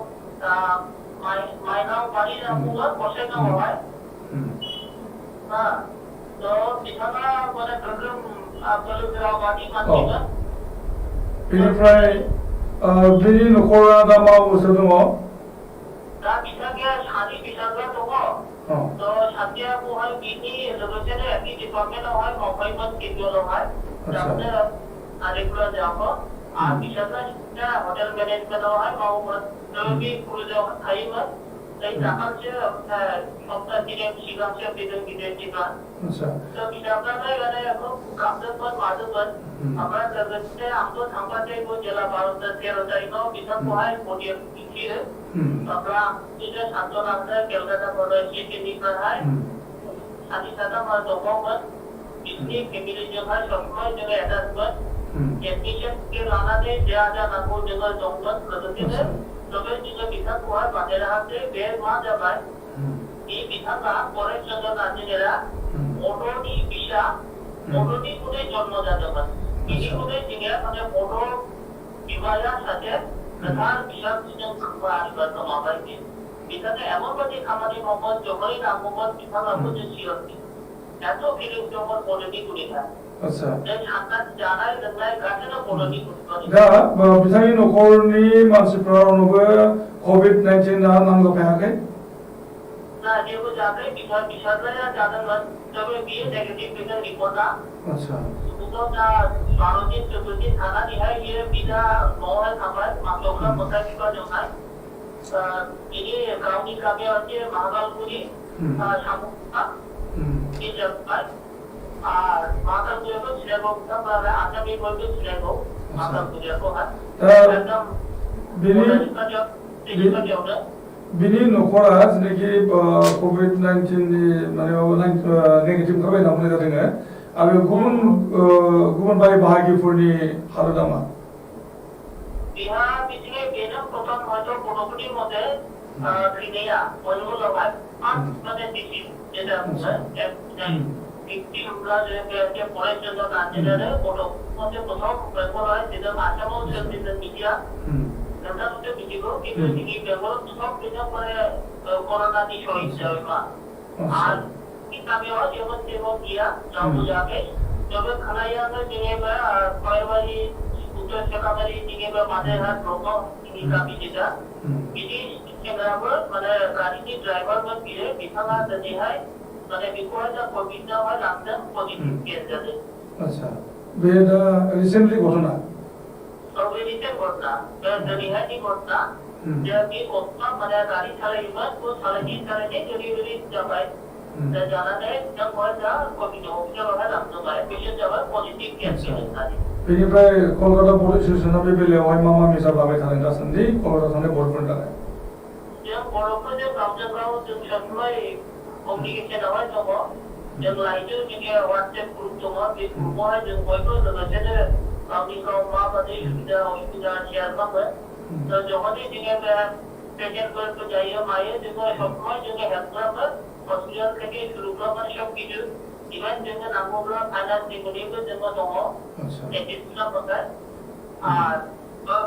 बारि नामुङा गसाइगावआवहाय बिथाङा माने गोग्रोम बोलोगोराबादि मानसिमोन बेनिफ्राय बिनि न'खरा दा मा अबस्थायाव दङ दा बिथांनिया सानै फिसाज्ला दङ सासेया बहाय बिनि लोगोसेनो एपि डिपार्टमेन्टआवहाय मावफैमोन केजुएलआवहाय दाबो रेगुलार जॉबआव आरो फिसाज्ला हटेल मेनेजमेन्टआवहाय मावोमोन बे कलेजाव थायोमोन दाखालसो सप्ताह दिनै सिगांसो फैदों गिदिर दिबा फिसाफ्रालाय माने गाबदोंमोन मादोंमोन ओमफ्राय लोगोसे आंथ' थांबाथाय जेला 13 तारिखआव बिथांखौहाय बडियाव दिन्थियो ओमफ्राय बिदिनो सानजनांनो केलकाता कलेज सिटिनिफ्रायहाय सानै साथाम दंबावोमोन बिसिनि फेमिलिजोंहाय सबखौहाय जोङो एटाचमोन एडमिसन लानानै जा नांगौ जोङो दंमोन लोगोसेनो जोङो बिथांखौहाय बानायनो बे मा जाबाय बे बिथाङा फरेस्टजों नाजिरा मदरनि फिसा मदरनि उदै जन्म जादोंमोन बिनि उदै जोङो माने मदर बिमाया सासे गोथार फिसाजों खांबा आशीर्बाद माबायदि बिथाङा एमनबायदि खामानि मावोमोन जहरै नांगौमोन बिथाङाबो जों सिगांनि एथ' फिलिं दंमोन बर'नि गुदिहा आच्छा जानाय लोंनाय गासैबो बर'नि दा बिथांनि न'खरनि मानसिफ्रा रावनोबो कभिड-19 नांगौफायाखै ना जेबो जायाखै फिसाज्लाया जादोंमोन थेवबो बियो नेगेटिभ फैदों रिपर्टआ आच्छा दा 12 दिन 14 दिन थानानैहाय बियो बिदा न'आवहाय थांबाय माब्लाबा मोसाइ बिबारजोंहाय बिनि गावनि गामियाव जे महाकालपुरि सामुखा बे जोब्बाय আর মাতালপুরিয়াকে ছিলেগো তারপরে আসামি বলতে ছিলেগো মাতালপুরিয়াকোহাय একদম बिनि न'खरा जेनाखि कभिड-19 नि माने नेगेटिभ ओंखारबाय होनना बुंनाय जादों आरो गुबुन बाय बाहागिफोरनि हालोदा मा बिहा बिदिनो बेनो प्रथम हयতো गथ'फोरनि मते थैनाया बयबोलावहाय माने दिसि जेटा बुङो victimরা যে ফরেস্টজন্য নাজিরারে গতমাসে প্রথম বেঙ্গলায় যেটা আসামও সেদিন মিডিয়া নটাতে ভিডিও কিন্তু তিনি বেঙ্গল সব কিছু করে করোনা দি শহীদ হইবা আর কি কামিও যেমন যেমন গিয়া জামু যাবে তবে খানাইয়াতে যেভাবে কয়বারি উত্তর সেকাবারি যেভাবে মাঝে হাত রোগ তিনি কামি যেটা বিধি সেখানে মানে গাড়িটি ড্রাইভার বা গিয়ে বিথালা যেহাই মানে বিকোয়াটা কোভিড না হয় লাগতে পজিটিভ কেস যাবে আচ্ছা বেদা রিসেন্টলি ঘটনা সবই রিসেন্ট ঘটনা দরিহাটি ঘটনা যে কি ঘটনা মানে গাড়ি চালাইবা তো চালানি ডেলিভারি যাবে জানা নেই যে কোয়াটা কোভিড হসপিটালে লাগতে পারে পেশেন্ট যাবে পজিটিভ কেস যাবে बेनिफ्राय कलकाता पुलिस स्टेशना बे बेलायावहाय मा मेजार लाबाय थादों दासान्दि कलकाता थानाय बर'फोरनि थाखाय जों बर'फोरजों गावजों गाव जों सबलाय कमिउनिकेशनावहाय दङ जों लाइजो जोंनि वाट्सएप ग्रुप दङ बे ग्रुपआवहाय जों बयबो लोगोसेनो गावनि गाव माबायदि सुबिदा असुबिदा शेयार खालामो दा जखननि जोङो बे पेसेन्टफोरखौ जायो मायो जोङो सबखौहाय जोङो हेल्प खालामो हस्पिटाल থেকে শুরু खालामनानै सब কিছু इभेन जोङो नांगौब्ला फाइनान्सनिबो जोङो दङ एटिट्युडआ मोनबाय আর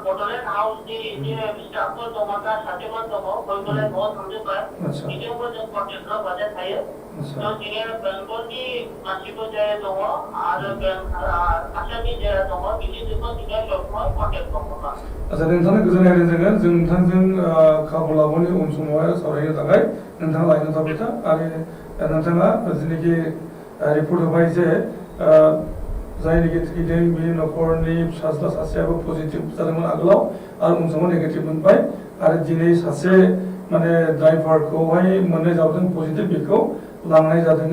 बड'लेण्ड हाउसनि जे स्टाफफोर दङ दा सासेमान दङ बयबोलाय न'आव थांजोब्बाय बिदियावबो जों कन्टेक्ट खालामबाय थायो थ' जोङो बेंगलनि मानसिफोर जे दङ आरो आसामनि जे दङ बिदिजोंबो जोङो सबखौहाय कन्टेक्ट खालामबाय आच्छा नोंथांनो गोजोननाय होदों जों नोंथांजों खाबु लाबोनि उन समावहाय सावरायनो थाखाय नोंथाङा लायनो थाबाय था आरो नोंथाङा जेनाखि रिपर्ट होबाय जे जायनिखि थैदों बे न'खरनि फिसाज्ला सासेयाबो पजिटिभ जादोंमोन आगोलाव आरो उन समाव नेगेटिभ मोनबाय आरो दिनै सासे माने ड्राइभारखौहाय मोननाय जादों पजिटिभ बेखौ लांनाय जादों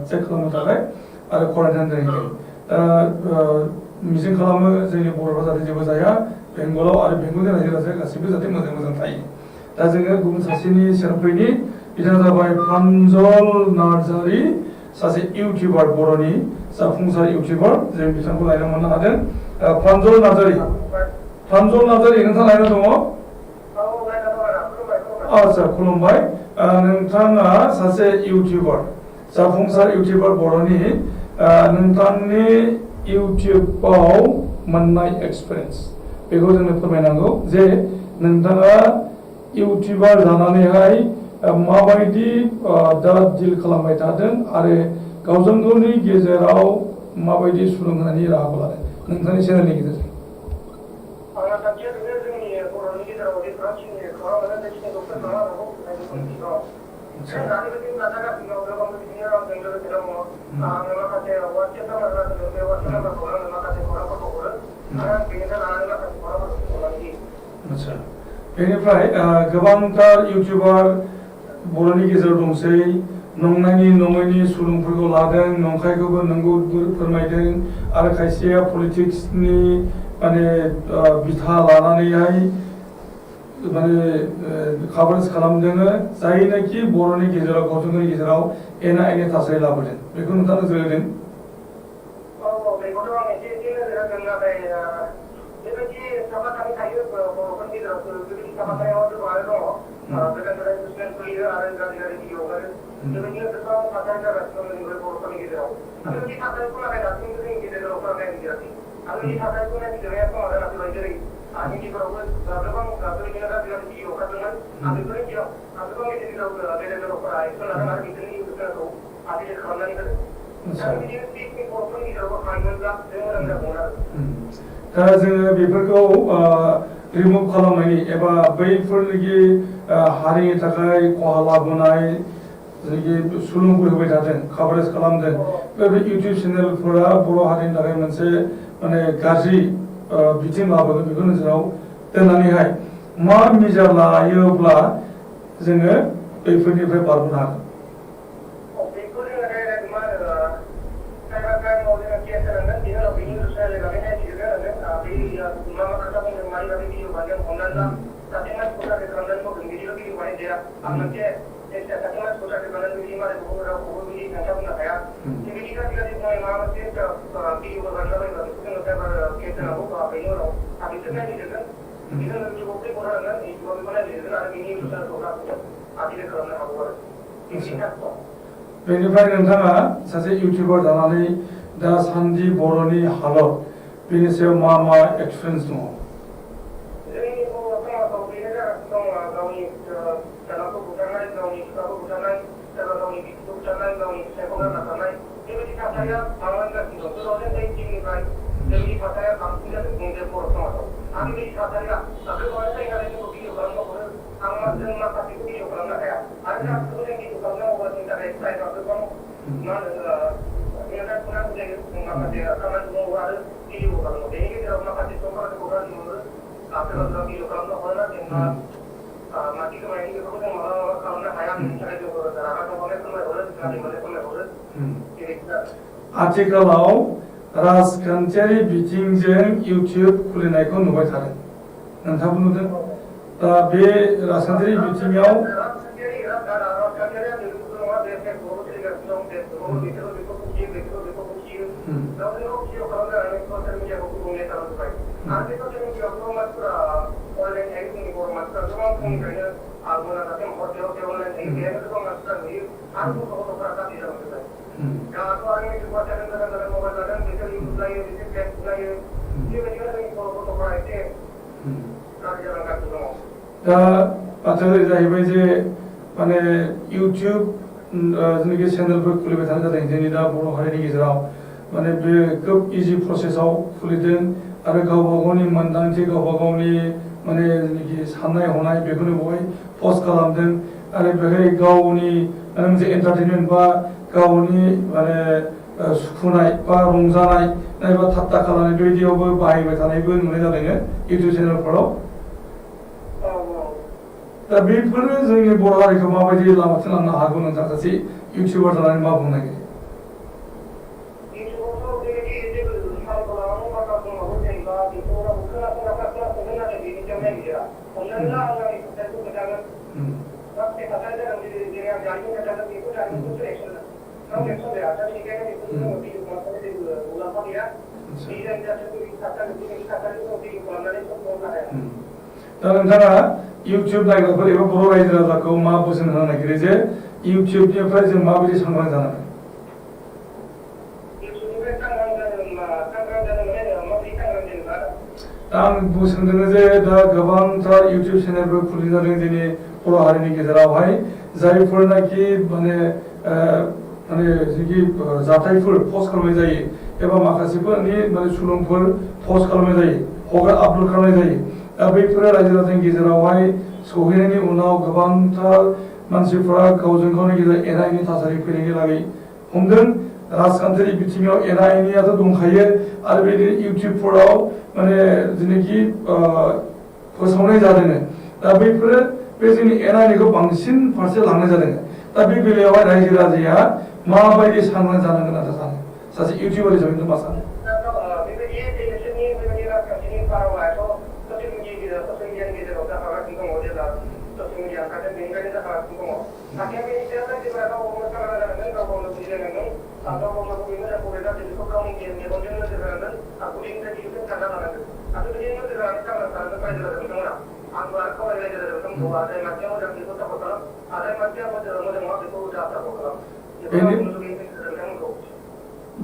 चेक खालामनो थाखाय आरो क्वारेन्टाइन दोनहैदों दा मिजिं खालामो जोंनि बर'फ्रा जाहाथे जेबो जाया बेंगलाव आरो बेंगलनि रायजो राजाया गासिबो जाहाथे मोजां मोजां थायो दा जोङो गुबुन सासेनि सेराव फैनि बिथाङा जाबाय प्रान्जल नार्जारि सासे इउटिउबार बर'नि जाफुंसार इउटिउबार जों बिथांखौ लायनो मोननो हादों प्रान्जल नार्जारि नोंथाङा लायनो दङ आच्छा खुलुमबाय नोंथाङा सासे इउटिउबार जाफुंसार इउटिउबार बर'नि नोंथांनि इउटिउबाव मोननाय एक्सपिरियेन्स बेखौ जोंनो फोरमायनांगौ जे नोंथाङा इउटिउबार जानानैहाय माबायदि दा डिल खालामबाय थादों आरो गावजों गावनि गेजेराव माबायदि सुलुं होनायनि राहाखौ लादों नोंथांनि चेनेलनि गेजेरजों आंना थांखिया बेनो जोंनि बर'नि गेजेराव जेसेबांखिनि खौरां मोनो बेखिनिखौ फोसावनांगौ नायजोंनि सिगाङाव दानि बायदि नाजागासिनो गोबां बिदिनो रावजों लोगोसे दङ आङो माखासे वाट्सएप नाम्बार होदों बे वाट्सएप नाम्बारखौ आङो माखासे खौरांफोरखौ हरो आरो आं बेनिफ्राय लानानै माखासे खौरांफोरखौ हरनानै होयो आच्छा बेनिफ्राय गोबांथार इउटिउबार बर'नि गेजेराव दंसै नंनायनि नङैनि सुलुंफोरखौ लादों नंखायखौबो नंगौ फोरमायदों आरो खायसेया पलिटिक्सनि माने बिथा लानानैहाय माने कभारेज खालामदों जायनाखि बर'नि गेजेराव गावजों गावनि गेजेराव एना एनि थासारि लाबोदों बेखौ नोंथाङा नोजोर होदों बेखौथ' आं एसे एसे नोजोर होदों नाथाय बेबायदि साफा थायो बर'फोरनि गेजेराव बेबायदि साफा थानायाव गोबाङानो दङ गोदान गोदान निउसलेन्ड खुलियो आरो गाज्रि गाज्रि भिडिअ हगारो बेबायदिनो गोबां थासारि जागासिनो दं जोंनि बर'फोरनि गेजेराव बेबायदि थासारिखौ नाथाय दासिमबो जोंनि गेजेराव नायबिजिराखै आरो बे थासारिखौ नायबिजिरनाया समा जाना फैबाय जेरै हिन्दीफोरावबो गोबां बेबायदिनो गाज्रि गाज्रि भिडिअ हगारदोंमोन आं बेफोरनि गेजेराव गोबां गेजेराव गेदेर गोलावफोरा एक्सन लादों आरो बिसोरनि इउटुब चेनेलखौ आपडेट खालामनानै होदों दा बिदिनो बे बर'फोरनि गेजेरावबो खालामोब्ला जों मोजां जागौमोन आरो दा जोङो बेफोरखौ रिमुभ खालामनायनि एबा बैफोरनिखि हारिनि थाखाय खहा लाबोनाय जेनाखि सुलुंफोर होबाय थादों कभारेज खालामदों बे इउटिउब चेनेलफोरा बर' हारिनि थाखाय मोनसे माने गाज्रि बिथिं लाबोदों बेखौ नोजोराव दोननानैहाय मा मिजार लायोब्ला जोङो बैफोरनिफ्राय बारग'नो हागोन बेनिफ्राय नोंथाङा सासे इउटिउबार जानानै दासान्दि बर'नि हालत बेनि सायाव मा मा एक्सपिरियेन्स दङ आथिखालाव राजखान्थियारि बिथिंजों इउटिउब खुलिनायखौ नुबाय थादों नोंथाङाबो नुदों दा बे राजखान्थियारि बिथिङाव दा बाथ्राया जाहैबाय जे माने इउटिउब जेनाखि चेनेलफोर खुलिबाय थानाय जादों जोंनि दा बर' हारिनि गेजेराव माने बे खोब इजि प्रसेसआव खुलिदों आरो गावबा गावनि मोनदांथि गावबा गावनि माने जेनाखि साननाय हनाय बेखौनो बेवहाय पस्ट खालामदों आरो बेहाय गावनि मोनसे एन्टारटेनमेन्ट बा गावनि माने सुखुनाय बा रंजानाय एबा ठाट्टा खालामनाय बेबायदियावबो बाहायबाय थानायबो नुनाय जादों इउटिउब चेनेलफोराव दा बेफोरो जोंनि बर' हारिखौ माबायदि लामाथिं लांनो हागौ नोंथाङा सासे इउटिउबार जानानै मा बुंनो नागिरो दा नोंथाङा इउटुब नायग्राफोर एबा बर' रायजो राजाखौ मा बोसोन होनो नागिरो जे इउटुबनिफ्राय जों माबायदि सांग्रां जानांगोन? आं बोसोन होदों जे दा गोबांथार इउटुब चेनेलफोर खुलिनाय जादों जोंनि बर' हारिनि गेजेरावहाय जायफोरनाखि माने जिखि जाथायफोर पस्ट खालामनाय जायो एबा माखासेफोरनि माने सुलुंफोर पस्ट खालामनाय जायो आपल'ड खालामनाय जायो दा बैफोर रायजो राजानि गेजेरावहाय सहैनायनि उनाव गोबांथार मानसिफोरा गावजों गावनि गेजेराव एना एनि थासारि फैनायनि लागै हमदों राजखान्थियारि बिथिङाव एना एनियाथ' दंखायो आरो बेबायदिनो इउटुबफोराव माने जेनाखि फोसावनाय जादों दा बैफोरो बे जोंनि एना एनिखौ बांसिन फारसे लांनाय जादों दा बे बेलायावहाय रायजो राजाया माबायदि सांग्रां जानांगोन होनना सानो सासे इउटुबार हिसाबै नों मा सानो?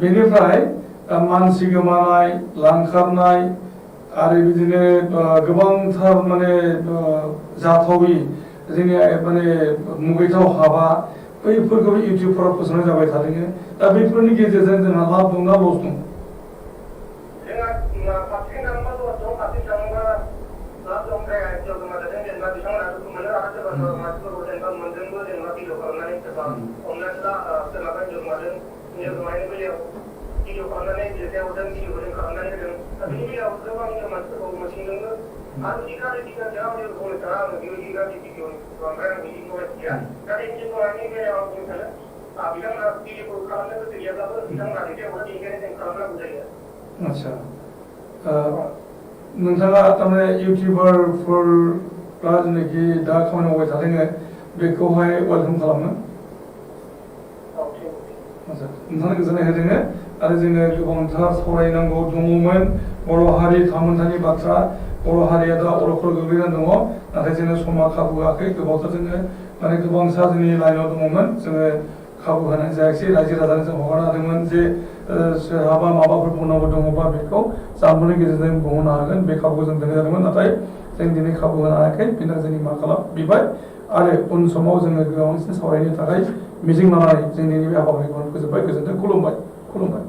बेनिफ्राय मानसि गोमानाय लांखारनाय आरो बिदिनो गोबांथार माने जाथावि जोंनि माने मुगैथाव हाबा बैफोरखौ इउटुबफोराव फोसावनाय जाबाय थादों दा बैफोरनि गेजेरजों जोंहा लाब दं ना लस दं? आच्छा नोंथाङा तारमाने इउटुबारफोरा जेनाखि दा खामानि मावबाय थादों बेखौहाय वेलकाम खालामो आच्छा नोंथाङा गोजोननाय होदों आरो जोङो गोबांथार सावरायनांगौ दङमोन बर' हारि थामोन्थानि बाथ्रा बर' हारिया दा अलखर गोग्लैनानै दङ नाथाय जोङो समा खाबु होआखै गोबावथार जोङो माने गोबांसा जोंनि लाइनाव दङमोन जोङो खाबु होनाय जायाखिसै रायजो राजानो जों हगारना होदोंमोन जे सोरहाबा माबाफोर बुंनांगौ दङबा बेखौ जानबुंनि गेजेरजों बुंनो हागोन बे खाबुखौ जों दोननाय जादोंमोन नाथाय जों दिनै खाबु होनो हायाखै बेनि थाखाय जोंनि मा बिबाय आरो उन समाव जोङो गोबांसिन सावरायनो थाखाय मिजिं लानानै जों दिनै बे हाबाफारिखौ फोजोबबाय गोजोन्थों खुलुमबाय।